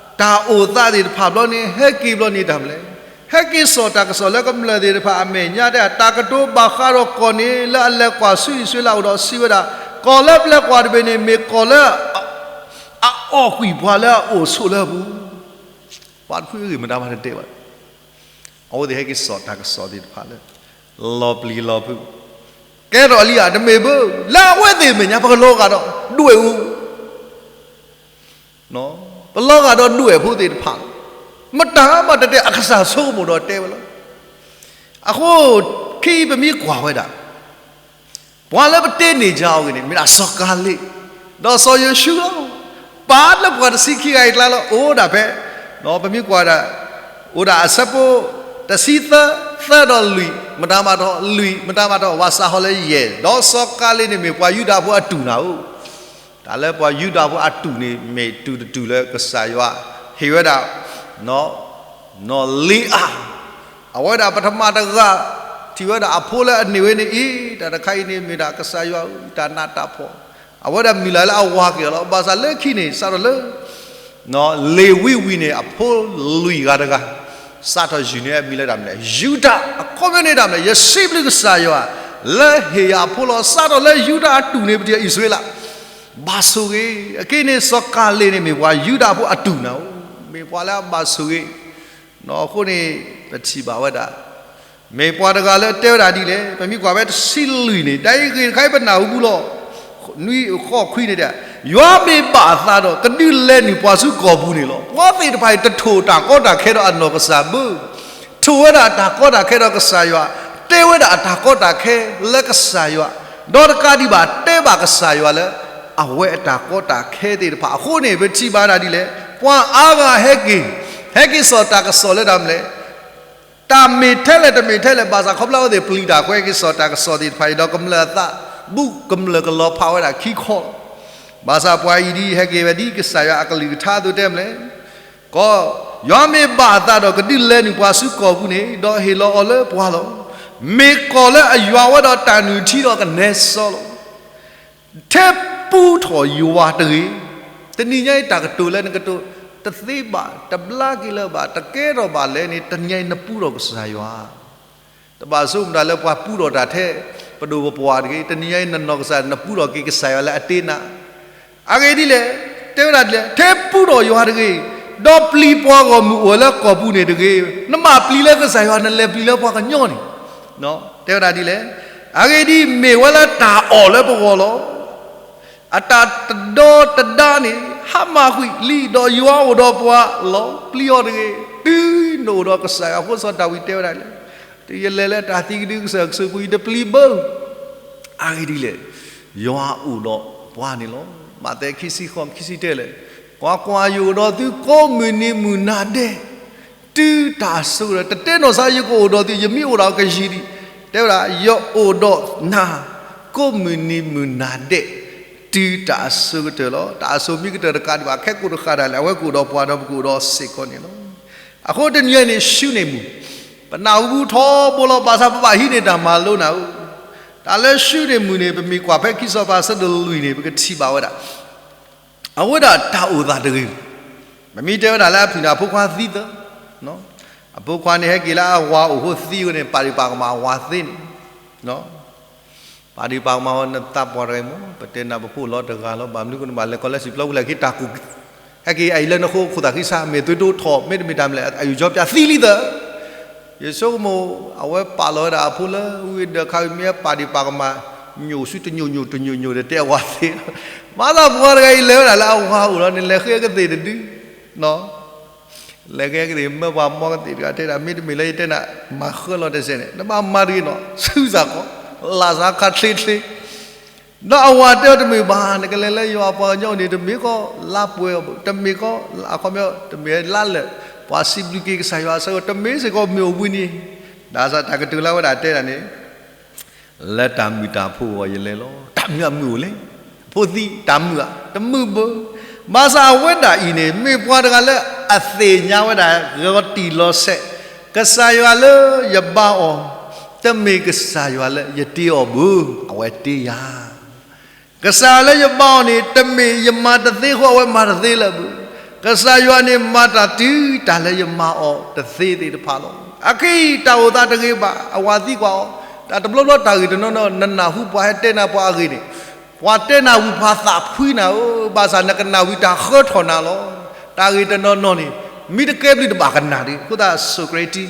တၢ်အိၣ်သးသ့ၣ်တဖၣ်ဘျီန့ၣ် ဟဲက့ၤဘျီန့ၣ်တၢ်မနုၤလဲၣ်, ဟဲက့ၤစိာ်တၢ်ကစီၣ်လၢကမျၢၢ်သ့ၣ်တဖၣ်အမဲာ်ညါတဲ တၢ်ကတိၤဘၣ်ဃးဒီးကီၢ်န့ၣ် လၢအလဲၤကွၢ်ဆူအံၣ်စရ့လးအိၣ်ဒီးစံးဝဲဒၣ်, ကီၢ်လၢပလဲၤကွၢ်တဘ့ၣ်န့ၣ် မ့ၢ်ကီၢ်လၢ အအီၣ်ကွံာ်ပှၤလၢအအိၣ်ဆိးလၢအပူၤ ပှၤတဖုအဂ့ၢ်မတၤမးတတဲဘၣ်. အဝဲသ့ၣ်ဟဲက့ၤစိာ်တၢ်ကစီၣ်သ့ၣ်တဖၣ်လၢ လီၤပျံၤလီၤဖုး, ကဲထီၣ်လံဧါ တမ့ၢ်ဘၣ်, လၢအဝဲသ့ၣ်အမဲာ်ညါ ပကလီၤဂာ်ဒီး ဒွဲၣ်အူ ပလီၤဂာ်ဒီးဒွဲၣ်ဖိသ့ၣ်တဖၣ်လီၤ. မတၤမးတတဲအကစၢ်ဆိကမိၣ်ဒီးတဲဝဲလီၤ. အဃိ ခဲအံၤပမ့ၢ်ကွၢ်ဝဲဒၣ် ပှၤလၢပတဲန့ၢ်က့ၤအီၤအဂ့ၢ်န့ၣ် မ့ၢ်ဒၣ်စီၤကၤလ့း ဒီးစီၤယိၤၡူလီၤ. ပာ်လၢပှၤတဆံခံဂၤအံၤအကျါလီၤ. အိၣ်ဒၣ်ဖဲ ပမ့ၢ်ကွၢ်ဒၣ် အိၣ်ဒၣ်အဆၢဖိ တဆံသၢ သၢဒီးလွံၢ် မတၤမးတဟီၣ် လွံၢ် မတၤမးတဟီၣ် ဘၣ်ဆၣ်ဟီၣ်လၢယဲၢ် ဒီးစီၤကၤလ့းန့ၣ်မ့ၢ်ပှၤယူဒၤဖိအတူၢ်နၤဧၢ. တၢ်လၢပှၤယူဒၤဖိအတူၢ်န့ၣ် မ့ၢ်တူၢ်တတူၢ်လၢကစၢ်ယွၤ ဟ့ၣ်ဝဲဒၣ် နီၢ်လ့အၤ အဝဲဒၣ်ပထမတဂၤ ထံၣ်ဝဲဒၣ်အဖိလၢအန့ၢ်ဝဲန့ၣ်အံၤ တၢ်တခါအံၤန့ၣ်မ့ၢ်ဒၣ်ကစၢ်ယွၤဧၢ တၢ်နးတၢ်ဖှီၣ် အဝဲဒၣ်မုၢ်လၢ်လၢအဝၤက့ၤအီၤလီၤ. ဘၣ်ဆၣ်လၢခံန့ၣ် စးထီၣ်လၢ လ့ၤဝံဝံၤန့ၣ် အဖိလွံၢ်ဂၤတဂၤ စးထီၣ်ယုၢ်န့ၢ်အမံၤလၢတၢ်မနုၤလဲၣ် ယူဒၤ အခီပညီန့ၣ်တၢ်မနုၤလဲၣ် ယစံးဘျုးကစၢ်ယွၤ လၢဟ့ၣ်ယၤအဖိလီၤ. စးထီၣ်လၢယူဒၤအတူၢ်န့ၣ် ပထံၣ်အံၣ်စရ့လး ဘၣ်ဆိၣ်ဂ့ၤ အခဲအံၤန့ၣ် စီၤကၤလ့းန့ၣ် မ့ၢ်ပှၤယူဒၤဖိအတူၢ်နၤဧၢ, မ့ၢ်ပှၤလၢအဘၣ်ဆိၣ်ဂ့ၤ အဃိန့ၣ် ပထံၣ်ဘၣ်ဝဲဒၣ် မ့ၢ်ပှၤတဂၤလၢတဲဝဲဒၣ်ဒ်လဲၣ်, ပမ့ၢ်ကွၢ်ဖဲတဆံလွံၢ်န့ၣ် တၢ်အံၤဂ့ၢ်တခါအံၤပနၢ်ဟူပူၤလီၤ. နွံဃိးခွံန့ၣ် ယွၤမ့ၢ်ဘၣ်အသးဒီး ကဒုးလဲၤနုာ်ပှၤဆူကီၢ်ပူၤန့ၣ်လီၤ. ပှၤသ့ၣ်တဖၣ်အံၤ တထိၣ်တၢ်ကီတၢ်ခဲဒီးအနီၢ်ကစၢ်ဘၣ်, ထိၣ်ဝဲဒၣ်တၢ်ကီတၢ်ခဲဒီးကစၢ်ယွၤ, တဲဝဲဒၣ်အတၢ်ကီတၢ်ခဲလၢကစၢ်ယွၤ, ဒီးတကးဒံးဘၣ် တဲဘၣ်ကစၢ်ယွၤလၢ အဝဲအတၢ်ကီတၢ်ခဲသ့ၣ်တဖၣ်အဃိန့ၣ် ပထံၣ်ဘၣ်ဒၣ်ဒ်လဲၣ်, ပှၤအါဂၤဟဲက့ၤ, ဟဲက့ၤစိာ်တၢ်ကစီၣ်လၢတၢ်မနုၤလဲၣ် တၢ်မ့ၢ်ထဲလဲၣ်တမ့ၢ်ထဲလဲၣ် ဘၣ်ဆၣ်ခီဖျိအဝဲသ့ၣ်ပျံၤတၢ်ဃီ ဟဲက့ၤစိာ်တၢ်ကစီၣ်သ့ၣ်တဖၣ်အံၤ ဒီးကမျၢၢ်အသး ဘူးကမျၢၢ်ကလီၤဖးဝဲဒၣ်ခံခီလီၤ. ဘၣ်ဆၣ်ပှၤအံၤဒ်ဟဲက့ၤဝဲဒ်ကစၢ်ယွၤအကလုၢ်ကထါအသိးတဲမနုၤလဲၣ်, ကီ ယွၤမ့ၢ်ဘၣ်အသးဒီး ကဒုးလဲၤနုာ်ပှၤဆူကီၢ်ပူၤန့ၣ် ဒီးဟ့ၣ်လီၤအီၤလၢပှၤလီၤ. မ့ၢ်ကီၢ်လၢအယွၤဝဲဒီးတၢ်နုၢ်ထံဒီးကနဲစီလီၤ. ထဲပူထီၣ်ယွၤတဂ့ၤ. တနံၤညါအံၤတၢ်ကတိၤလၢနကတိၤ တသ့ဘၣ်, တဘျါက့ၤလၢၤဘၣ်, တကဲထီၣ်ဘၣ်လဲၣ်န့ၣ် တနံၤညါအံၤနပူထီၣ်ကစၢ်ယွၤ, တဘၣ်ဆိကမိၣ်တၢ်လၢပှၤပူထီၣ်တၢ်ထဲ ပဒိၣ်ပပှၢ်တဂ့ၤ, တနံၤညါအံၤနနီၢ်ကစၢ် နပူထီၣ်က့ၤကစၢ်ယွၤလၢအတ့နၤ အဂ့ၢ်ဒ်လဲၣ်, တဲဝဲဒၣ်ဒ်လဲၣ်, ထဲပူထီၣ်ယွၤတဂ့ၤ, ဒီးပျံၤပှၤဂီၢ်မုၢ်အိၣ်လၢကီၢ်ပူၤန့ၣ်တဂ့ၤ, နဘၣ်ပျံၤလၢကစၢ်ယွၤ နလဲၤပျံၤလၢပှၤကညီန့ၣ်, တဲဝဲဒၣ်ဒ်လဲၣ်, အဂ့ၢ်ဒ်အံၤ မ့ၢ်ဝဲလၢတၢ်အီၣ်လၢပဂီၢ်လီၤ. အတၢ်တဒီတဒါန့ၣ် ဟါမၢ်ကွံာ်လံ, ဒီးယွၤအိၣ်ဒီးပှၤလီၤ. ပျံၤအီၤတဂ့ၤ, တုၤနအိၣ်ဒီးကစၢ်ယွၤ. အဃိစီၤဒၤဝံးတဲဝဲဒၣ်လဲၣ်, ယလဲၤလၢတၢ်သံကဒုကစၢၢ်ကစၢၢ်ပူၤ ယတပျံၤဘၣ် အဂ့ၢ်ဒ်လဲၣ်, ယွၤအိၣ်ဒီးပှၤန့ၣ်လီၤ. မးသဲခံဆံဃိး ခံဆံတၢလဲၣ်, ကွၢ်ကွၢ်, ယအိၣ်ဒီးသုကိးမုၢ်နံၤမုၢ်နၤဒဲး တုၤတၢ်အစိၤကတၢၢ်, တတဲနီၢ်ဆါ ယကအိၣ်ဒီးသု, ယမ့ၢ်အိၣ်ဒီးကယံာ်ဒံး, တဲဝဲဒၣ် ယအိၣ်ဒီးနၤ ကိးမုၢ်နံၤမုၢ်နၤဒဲး တုၤတၢ်အစိၤကတၢၢ်လီၤ. တၢ်အစိၤမ့ၢ်ကတၢၢ်တကးဒံးဘၣ် ခဲကိးတဃၣ်ဒၣ်လဲာ် အဝဲကအိၣ်ဒီးပှၤဒီးပကအိၣ်ဒီးစ့ၢ်ကီးန့ၣ်လီၤ. အဃိတနံၤအံၤန့ၣ် ၡူန့ၢ်မုၢ်, ပနၢ်ဟူထီဘိလီၤ, ဘၣ်ဆၣ်ပဘၣ်ဟံးန့ၢ်တၢ်မၤလိနၤဧၢ, တၢ်လၢၡူန့ၢ်မုၢ်န့ၣ် ပမ့ၢ်ကွၢ်ဖဲခံစီၤပၤအဆၢဒိၣ်လွံၢ်န့ၣ် ပကထံၣ်ဘၣ်ဝဲဒၣ် အဝဲဒၣ်တၢ်အိၣ်သးတဂ့ၤ, ပမ့ၢ်တဲဝဲဒၣ်လၢအဖုၣ်န့ၣ် အဖိခွါသံသၢ, အဖိခွါန့ၣ်ဟဲက့ၤလၢအဝၤအိၣ်အဃိသံဝဲန့ၣ် ပာ်ဒံးပာ်ကမၣ်အဝၤသ့န့ၣ် ပာ်ဒံးပာ်ကမၣ်ဝဲ နသးပှၢ်တဂၤမ့ၢ် ပတဲနၤပဖိလီၤတဂၤလီၤ, ဘၣ်မနုၤကနဘၣ်လဲၤကီးလၢစံာ်ပျီပူၤလဲၣ် က့ၤတၢ်ကူၣ်, ဟဲက့ၤအအံၤလၢနဃိခိၣ်သးဃံဆါ မ့ၢ်သွေးတိုးထီၣ် မ့တမ့ၢ်တၢ်မနုၤလဲၣ် အယူးယီပျးသံလံသၢ ယဆိကမိၣ် အဝဲပာ်လီၤဝဲဒၣ်အဖိလၢဝံၤဒီးခါဝံၤမ့ၢ်ပာ်ဒံးပာ်ကမၣ် ညိၣ်ဆူတညိၣ်ညိၣ်တညိၣ်ညိၣ်ဒီးတဲအဝၤသ့, မၤသးပှၤတဂၤအံၤလဲၤဝဲဒၣ်လၢအဝၤအိၣ်လီၤန့ၣ် လဲၤဃ့ကသ့ၣ်တဒု လဲၤဃ့ကသ့ၣ် မၢပှၤမီကသ့ၣ်တဂၤတဲဒၣ် မ့တမ့ၢ်လၢယတဲနၤ မၤဃၢလီၤတစဲးန့ၣ် နဘၣ်မၤတဂ့ၤနီၤ ဆူစ့ၢ်ကီး လၢ်စးခါချ့ချ့ ဒီးအဝၤတဲအီၤတမ့ၢ်ဘၣ် နကလဲၤလၢယွၤအပှၤကညီန့ၣ် တမ့ၢ်ကီး လါပှဲၤအီၤဘၣ် တမ့ၢ်ကီး အခီပညီ တမ့ၢ်လါလၢာ် ပှၤစံးဘျုးက့ၤကစၢ်ယွၤအဆၢကတီၢ် တမ့ၢ်စ့ၢ်ကီးမ့ၢ်အိၣ်ဘှံးနံၤ ဒ်စးတၢ်ကတိၤလၢဝဲဒၣ်တဲဒၣ်န့ၣ် လၢတၢ်မုာ်တၢ်ဖိအဂီၢ်ယလဲၤလီၤ တၢ်မုာ်အမုာ်အိၣ်လဲၣ် ဖိသံတၢ်မုာ်ဧါ တမုာ်ဘၣ် ဘၣ်ဆၣ်အဝဲဒၣ်အံၤန့ၣ် မ့ၢ်ပှၤတဂၤလၢအသ့ၣ်ညါဝဲဒၣ် ဂီၤတံၢ်လီၤဆဲး ကစၢ်ယွၤလၢယဘါအီၤ တမ့ၢ်ကစၢ်ယွၤလၢယတ့အီၤဘၣ် အဝဲတ့ယၤ ကစၢ်လၢယဘါအီၤန့ၣ် တမ့ၢ်ယမၤတသ့အဃိအဝဲမၤတသ့လၢၤဘၣ်. ကစၢ်ယွၤန့ၣ်မၤတၢ်တုၤတၢ်လၢယမၤအီၤတသ့သ့ၣ်တဖၣ်လီၤ. အခဲအံၤတၢ်အိၣ်သးတဂ့ၤဘၣ် အဝၤသံကွၢ်အီၤ တၢ်တဘျီဘျီတၢ်ဂ့ၢ်တနီၤနီၤ နနၢ်ဟူပှၤဟဲတဲနၤပှၤအဂ့ၢ်န့ၣ် ပှၤတဲနၤဝံၤပှၤသးဖှံနၤဧၢ ဘၣ်ဆၣ်နကနၣ်ဝံၤတၢ်ဃၢထီၣ်နၤလီၤ. တၢ်ဂ့ၢ်တနီၤနီၤန့ၣ် မ့ၢ်တကဲဘျုးတဘၣ်ကနၣ်ဒံး အဃိသတး Socrates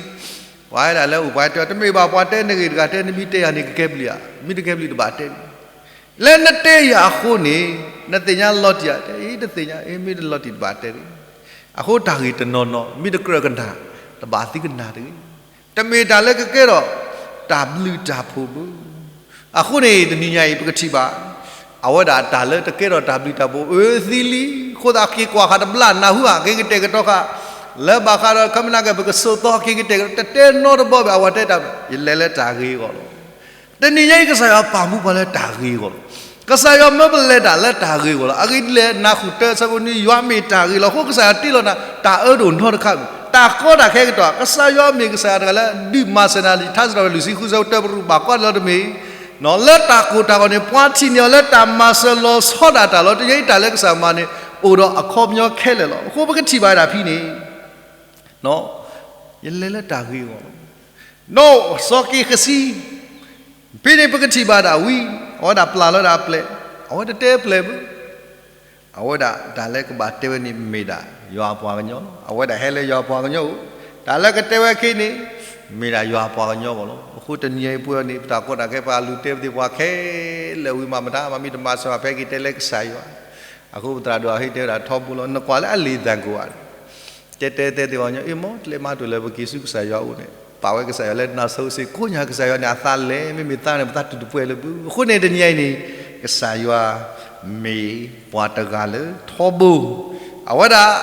ပှၤဝဲဒၣ်လၢအိၣ်ပှၤတဲ တမ့ၢ်ဘၣ်ပှၤတဲနဂ့ၢ်တဂၤတဲနမ့ၢ်တဲယၤန့ၣ်ကကဲဘျုးဧါ မ့ၢ်တကဲဘျုးတဘၣ်တဲန့ၣ် လၢနတဲယၤအဃိန့ၣ်, နသ့ၣ်ညါလီၤတံၢ်ဧါ, တဲအံၤတသ့ၣ်ညါ, အ့ မ့ၢ်တလီၤတံၢ်တဘၣ်တဲတဂ့ၤ. အဃိတၢ်ဂ့ၢ်တနီၤနီၤ မ့ၢ်တကြၢးကနၣ်, တဘၣ်သုကနၣ်တဂ့ၤ. တမ့ၢ်တၢ်လၢကကဲထီၣ်တၢ်ဘျုးတၢ်ဖှိၣ်ဘၣ်. အဃိန့ၣ် တနံၤညါအံၤ ပကထံၣ်ဘၣ် အဝဲဒၣ်တၢ်လၢတကဲထီၣ်တၢ်ဘျုးတၢ်ဖှိၣ် အၢသံလံ, အဃိသတးက့ၤကွၢ်ဃာ်တဘျီ နၢ်ဟူဧါ က့ၤကတဲာ်ကတီၤဃာ်, လၢဘၣ်ဃးဒီး ခီပနံၣ်က့ၤ ပကစိာ်သီ က့ၤကတဲာ်ကတီၤ, တတဲနီတဘီဘၣ် အဝဲတဲတၢ် ယလဲၤလၢတၢ်ဂ့ၤအဂီၢ်လီၤ. တနံၤညါအံၤ ကစၢ်ယွၤပာ်မူပှၤလၢတၢ်ဂ့ၤအဂီၢ်လီၤ. ကစၢ်ယွၤမၢပလဲၤတၢ်လၢတၢ်ဂ့ၤအဂီၢ်လီၤ. အဂ့ၢ်ဒ်လဲၣ်, နၢ်ဟူတၢ်ဆၢဖိနွံ ယွၤမ့ၢ်တၢ်ဂ့ၤလီၤ. အဃိကစၢ်ယွၤတ့လီၤနၤ တၢ်အၢတအိၣ်နီတခါ, တၢ်ကီတၢ်ခဲကတီၢ်, ကစၢ်ယွၤမ့ၢ်ကစၢ်ယွၤတဂၤလၢဒုးမၤစၢၤနၤလံ. ထါစံးထီၣ်ပတြၢၤလွံၢ်ဆံဃု ဆၢဖိတၢ ပရူးဘၣ်ကွၢ်လီၤတမ့ၢ် လၢတၢ်ကိၢ်တၢ်ဂီၤန့ၣ် ပှၤထံၣ်န့ၢ်အီၤလၢတၢ်မၤစၢၤလီၤဆီဒၣ်တၢ်လီၤ. တနံၤညါအံၤ တၢ်လၢကစၢ်မၤန့ၣ် အိၣ်ဒီးအခီပညီခဲလၢာ်လီၤ. အဃိပကထံၣ်ဘၣ်ဒၣ်ဖဲန့ၣ် ယလဲၤလၢတၢ်ဂ့ၤအဂီၢ်လီၤ. ဒီးစီၤက့ၤဃစံ, ဖဲန့ၣ်ပကထံၣ်ဘၣ်ဒၣ်ဝံၤ အဝဲဒၣ်ပျၢ်လီၤဒၣ်အပျဲၢ်, အဝဲတတဲပျဲၢ်ဘၣ်. အဝဲဒၣ်တၢ်လၢကဘၣ်တဲဝဲန့ၣ် မ့ၢ်ဒၣ်ယွၤအပှၤကညီလီၤ. အဝဲဒၣ်ဟဲလၢယွၤအပှၤကညီအိၣ်, တၢ်လၢကတဲဝဲခဲအံၤန့ၣ် မ့ၢ်ဒၣ်ယွၤအပှၤကညီအဂီၢ်လီၤ. အဃိတနံၤညါအံၤပဝဲန့ၣ် ပတၢ်ကီတၢ်ခဲ ပှၤလူၤတဲပသ့ၣ်ပှၤခဲလၢာ်ဝံၤမး မတၤမၤမ့ၢ်တမၤစၢၤဘၣ် ဖဲက့ၤတဲလၢကစၢ်ယွၤ. အဃိပသရၣ်ဒိၣ်အဟ့ၣ်တဲဝဲဒၣ်ထီဘိလီၤ. နကွၢ်လၢအလံာ်သၢၣ်ကိးဂၤဒဲး တဲတဲတဲသ့ၣ်ပှၤကညီ အ့ မ်တလဲၤမၤတၢ်လၢပက့ၤဆူကစၢ်ယွၤအအိၣ်န့ၣ် ပာ်ဝဲကစၢ်ယွၤလၢနၢ်စိၤစ့ၢ် ကိးညါကစၢ်ယွၤန့ၣ် အသးလဲၤ မ့မ့ၢ်သးန့ၣ် ပသးတူၢ်တပှဲၤလၢၤဘၣ်. အဃိန့ၣ်တနံၤညါအံၤန့ၣ် ကစၢ်ယွၤမ့ၢ်ပှၤတဂၤလၢထီဘိ အဝဲဒၣ်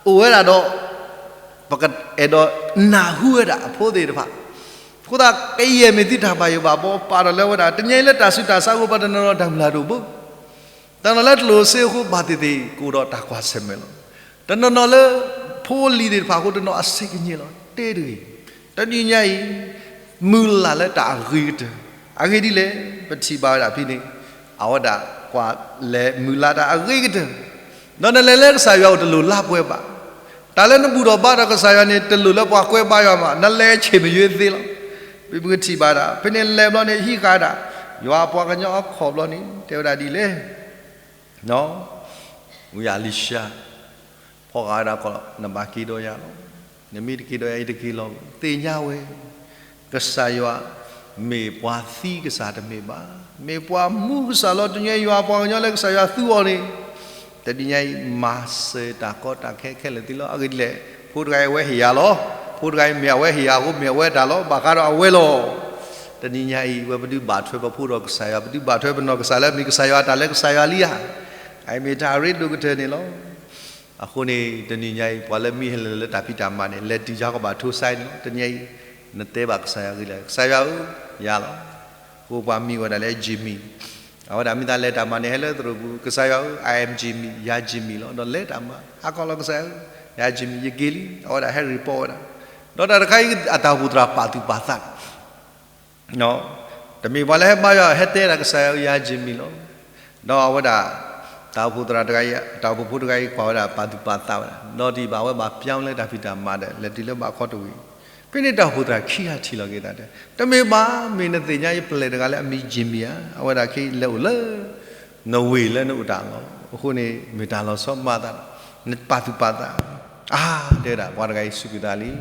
အိၣ်ဝဲဒၣ်ဒီး ပကအဲၣ်ဒိးနၢ်ဟူဝဲဒၣ်အဖိသ့ၣ်တဖၣ်, အဃိသတး ကယဲၢ်မ့ၢ်သုတၢ်ဘၣ်ယိၣ်ဘၣ်ဘီ ပာ်ထီၣ်လၢဝဲဒၣ် တနံၤညါအံၤလၢတၢ်ဆူးတၢ်ဆါအဃိ ပှၤတနီၤနီၤတၢ်မုၢ်လၢ်တအိၣ်ဘၣ်, တနီၤလၢတလိၣ်စ့အဃိ ဘၣ်သ့ၣ်သ့ၣ် ကအိၣ်ဒီးတၢ်ကွၢ်ဆၢၣ်မဲာ်လီၤ. တနီၤနီၤလၢ ဖိလံၤသ့ၣ်တဖၣ်အဃိ တနီၤအစ့ကညးလီၤ တဲတဂ့ၤ. တနံၤညါအံၤ မုၢ်လၢ်လၢတၢ်အဂ့ၤကတၢၢ်, အဂ့ၢ်ဒ်လဲၣ် ပထံၣ်ဘၣ်ဝဲဒၣ်ဖဲန့ၣ် အဝဲဒၣ်ကွၢ်လဲၤမုၢ်လၢ်တၢ်အဂ့ၤကတၢၢ်, ဒီးနလဲၤလၢကစၢ်ယွၤအိၣ်တလိၣ်လါပှဲၤဘၣ်. တၢ်လၢနဘူၣ်ထီၣ်ဘါထီၣ်ကစၢ်ယွၤန့ၣ် တလိၣ်လၢပှၤကွဲးဘါယွၤဘၣ်, နလဲၤဆ့ၣ်မယွ့သ့လီၤ. ပပကထံၣ်ဘၣ်ဒၣ် ဖဲန့ၣ်လဲၤဘျီန့ၣ် ဟံးဃာ်ဒၣ် ယွၤအပှၤကညီအခီၣ်ဘျီန့ၣ် တဲဝဲဒၣ်ဒ်လဲၣ် ဝံအလံၤၡါ, ဖီၣ်ဃာ်ဝဲဒၣ်ခီၣ်လီၤ နဘၣ်က့ၤဒီးယၤလီၤ. နမ့ၢ်တက့ၤဒီးယၤ ယတက့ၤလီၤ. သ့ၣ်ညါဝဲ ကစၢ်ယွၤ မ့ၢ်ပှၤသံကစၢ်တမ့ၢ်ဘၣ်, မ့ၢ်ပှၤမူကစၢ်လီၤ. တနံၤညါအံၤ ယွၤအပှၤကညီလၢကစၢ်ယွၤသူအီၤန့ၣ် တနံၤညါအံၤ မၤစၢၤတၢ်ကီတၢ်ခဲခဲလၢာ်သ့လီၤ. အဂ့ၢ်ဒ်လဲၣ် ဖိတဂၤအံၤအဝဲဟ့ၣ်ယၤလီၤ. ဖိတဂၤအံၤမ့ၢ်အဝဲဟ့ၣ်ယၤအဃိ မ့ၢ်အဝဲတၢ်လီၤ. ဘၣ်ဃးဒီးအဝဲလီၤ. တနံၤညါအံၤ ဝဲပဒုးဘၣ်ထွဲပဖိဒီးကစၢ်ယွၤ, ပဒုးဘၣ်ထွဲပနီၢ်ကစၢ်လၢမ့ၢ်ကစၢ်ယွၤအတၢ်လၢကစၢ်ယွၤလံဧါ. အအံၤမ့ၢ်တၢ်အရ့ဒိၣ်ကတၢၢ်န့ၣ်လီၤ. အဃိန့ၣ် တနံၤညါအံၤ ပှၤလၢမံဟဲလၢလၢတၢ်ဖံးတၢ်မၤန့ၣ် လဲၤတုၤယၤကဘၣ်ထိစါန့ၣ်လီၤ. တနံၤညါအံၤ နတဲဘၣ်ကစၢ်ယွၤဂ့ၤလၢ ကစၢ်ယွၤဧၢ, ယၤလီၤ. အဃိပှၤမံဝဲဒၣ်လၢ Jimmy, အဝဲဒၣ်မ့ၢ်သးလဲၤတၢ်မၤန့ၣ် ဟဲလၢသရိာ်ပူၤ ကစၢ်ယွၤဧၢ, I am Jimmy, ယၤ Jimmy လီၤ. ဒီးလဲၤတၢ်မၤ ဟးခီလီၤကစၢ်ယွၤဧၢ, ယၤ Jimmy ယက့ၤလံ, အဝဲဒၣ်ဟဲ report ဝဲဒၣ်. ဒီးတၢ်တခါအံၤ အတၢ်အိၣ်ဖှိၣ်သရၣ်ပာ်သူၣ်ပာ်သး တမ့ၢ်ပှၤလၢဟဲဘါယွၤ ဟဲတဲဒၣ်ကစၢ်ယွၤဧၢ ယၤ Jimmy လီၤ. ဒီးအဝဲဒၣ် တၢ်အိၣ်ဖှိၣ်သရၣ်တဂၤအံၤ တၢ်အိၣ်ဖှိၣ်ဖိတဂၤအံၤ ကွၢ်ဝဲဒၣ်ပာ်သူၣ်ပာ်သးဝဲဒၣ် ဒီးဒ်ဘၣ်ဝဲဘၣ်ပျၢ်လၢတၢ်ဖံးတၢ်မၤဒီး လဲၤတုၤလၢဘၣ်ခီတဝံၤ, ဖဲန့ၣ်တၢ်အိၣ်ဖှိၣ်သရၣ်ခံဂၤထံၣ်လီၤက့ၤသးဒီး တမ့ၢ်ဘၣ် မ့ၢ်နသ့ၣ်ညါယပျဲၢ်တဂၤလၢအမံၤ Jimmy ဧါ, အဝဲဒၣ်ခဲအံၤလဲၤအိၣ်လၢ နဝ့ၢ်လၢနအိၣ်တၢ်လီၢ်, အဃိန့ၣ် မ့ၢ်တၢ်လီၤဆီမၤသးဒီး နပာ်သူၣ်ပာ်သး, အါ တဲဝဲဒၣ် ပှၤတဂၤအံၤစူးကွံာ်သးလံ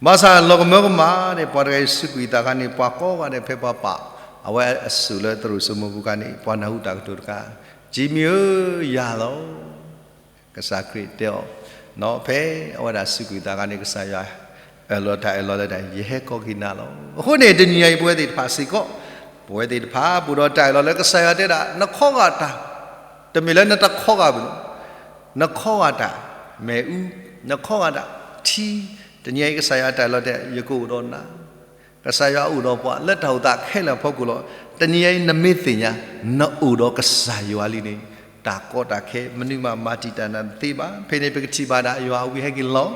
ဘၣ်ဆၣ်လီၤကမၢကမၣ်န့ၣ် ပှၤတဂၤအံၤစူးကွံာ်သးခါန့ၣ် ပှၤကိးဂၤဒဲးဖဲပှၤပာ် အဝဲအစိၣ်လၢသရိာ်စိမိၤပူၤခါန့ၣ် ပှၤနၢ်ဟူတၢ်ကတိၤတခါ, Jimmy ဧၢ, ယၤလီၤ. ကစၢ်ခရံာ်တဲအီၤ, ဖဲအဝဲဒၣ်စူးကွံာ်သးခါန့ၣ် ကစၢ်ယွၤ အၢၣ်လီၤတၢ်အၢၣ်လီၤလၢတၢ် ယဟဲကိးက့ၤနၤလီၤ. အဃိန့ၣ် တနံၤညါအံၤ ပဝဲသ့ၣ်တဖၣ်စ့ၢ်ကီး ပဝဲသ့ၣ်တဖၣ် ပအိၣ်ဒီးတၢ်အၢၣ်လီၤလၢကစၢ်ယွၤတဲဒၣ် နခီဂာ်တၢ်, တမ့ၢ်လၢနတခီဂာ်ဘၣ်, နခီဂာ်တၢ်မ့ၣ်အူ, နခီဂာ်တၢ်ထံ, တနံၤညါအံၤ ကစၢ်ယွၤတၢ်အၢၣ်လီၤတဲ ယကအိၣ်ဒီးနၤ ကစၢ်ယွၤအိၣ်ဒီးပှၤလၢတၢ်အိၣ်သးခဲလၢာ်အဖီခိၣ်လီၤ. တနံၤညါအံၤ နမ့ၢ်သ့ၣ်ညါ နအိၣ်ဒီးကစၢ်ယွၤလံန့ၣ် တၢ်ကီတၢ်ခဲ မနုၤမးမၤတံာ်တာ်နၤတသ့ဘၣ်. ဖဲန့ၣ် ပကထံၣ်ဘၣ်ဒၣ်ယွၤအဝံဟဲက့ၤလီၤ.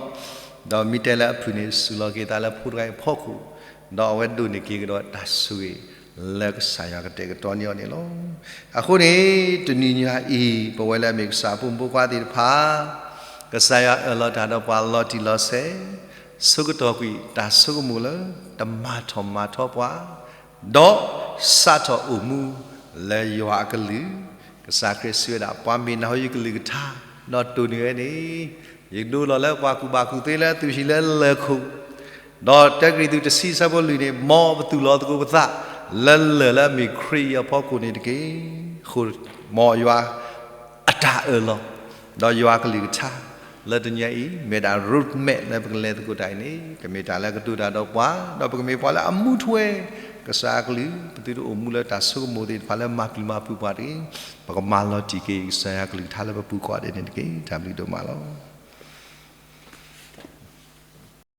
ဒီးမ့ၢ်တဲလၢအဖုၣ်န့ၣ် စူၢ်လီၤက့ၤသးလၢဖိတဂၤအံၤအဖီခိၣ်, ဒီးအဝဲဒိးန့ၢ်က့ၤကဒီးတၢ်ဆိၣ်ဂ့ၤ လၢကစၢ်ယွၤကတဲာ်ကတီၤန့ၢ်အီၤန့ၣ်လီၤ. အဃိန့ၣ် တနံၤညါအံၤ ပဝဲလၢအမ့ၢ်ကစၢ်အဖိမုၣ်ဖိခွါသ့ၣ်တဖၣ် ကစၢ်ယွၤအၢၣ်လီၤတၢ်ဒီးပှၤလီၤတံၢ်လီၤဆဲး, ဆိကတီၢ်ကွံာ်တၢ်ဆိကမိၣ်လၢတမၤထီၣ်မၤထီပှၤ, ဒီးစးထီၣ်အိၣ်မူလၢယွၤအကလုၢ်, ကစၢ်ခရံာ်စံးဝဲဒၣ် ပှၤမ့ၢ်နၢ်ဟူယကလုၢ်ကထါ, ဒီးတိၢ်န့ၢ်ဝဲန့ၣ်, ယကဒိလီၤလၢပှၤကူၣ်ဘၣ်ကူၣ်သ့လၢအသူၣ်ဟံၣ်လၢလၢၢ်ခိၣ်, ဒီးတၢကရံၣ်သူးတဆံဆၢဖိလွံၢ်န့ၣ်, မ်ပသူၣ်လီၤသကိးပသး လၢလၢၢ်လၢအမ့ၢ်ခရံာ်အံၤအဖီခိၣ်န့ၣ်တက့ၢ်. ဃိ မ်ယွၤအတၢ်အၢၣ်လီၤ, ဒီးယွၤကလုၢ်ကထါ လၢတနံၤအံၤ မ့ၢ်ဒၣ် roadmap လၢပကလဲၤသကိးတၢ်အံၤန့ၣ် ကမ့ၢ်တၢ်လၢကတိၤတၢ်ဒီးပှၤ, ဒီးပကမ့ၢ်ပှၤလၢအမူထွဲ ကစၢ်အကလုၢ်, ပသုတအိၣ်မူလၢတၢ်ဆိကမိၣ်သ့ၣ်တဖၣ်လၢမၤပျံၤမၤဖုးပှၤတဂ့ၤ. ပကမၤလီၤတံၢ်က့ၤ ကစၢ်ယွၤကလုၢ်ကထါလၢပပူၤကိးဂၤဒဲးန့ၣ်တက့ၢ်. တၢ်ဘျုးဒိၣ်မးလီၤ.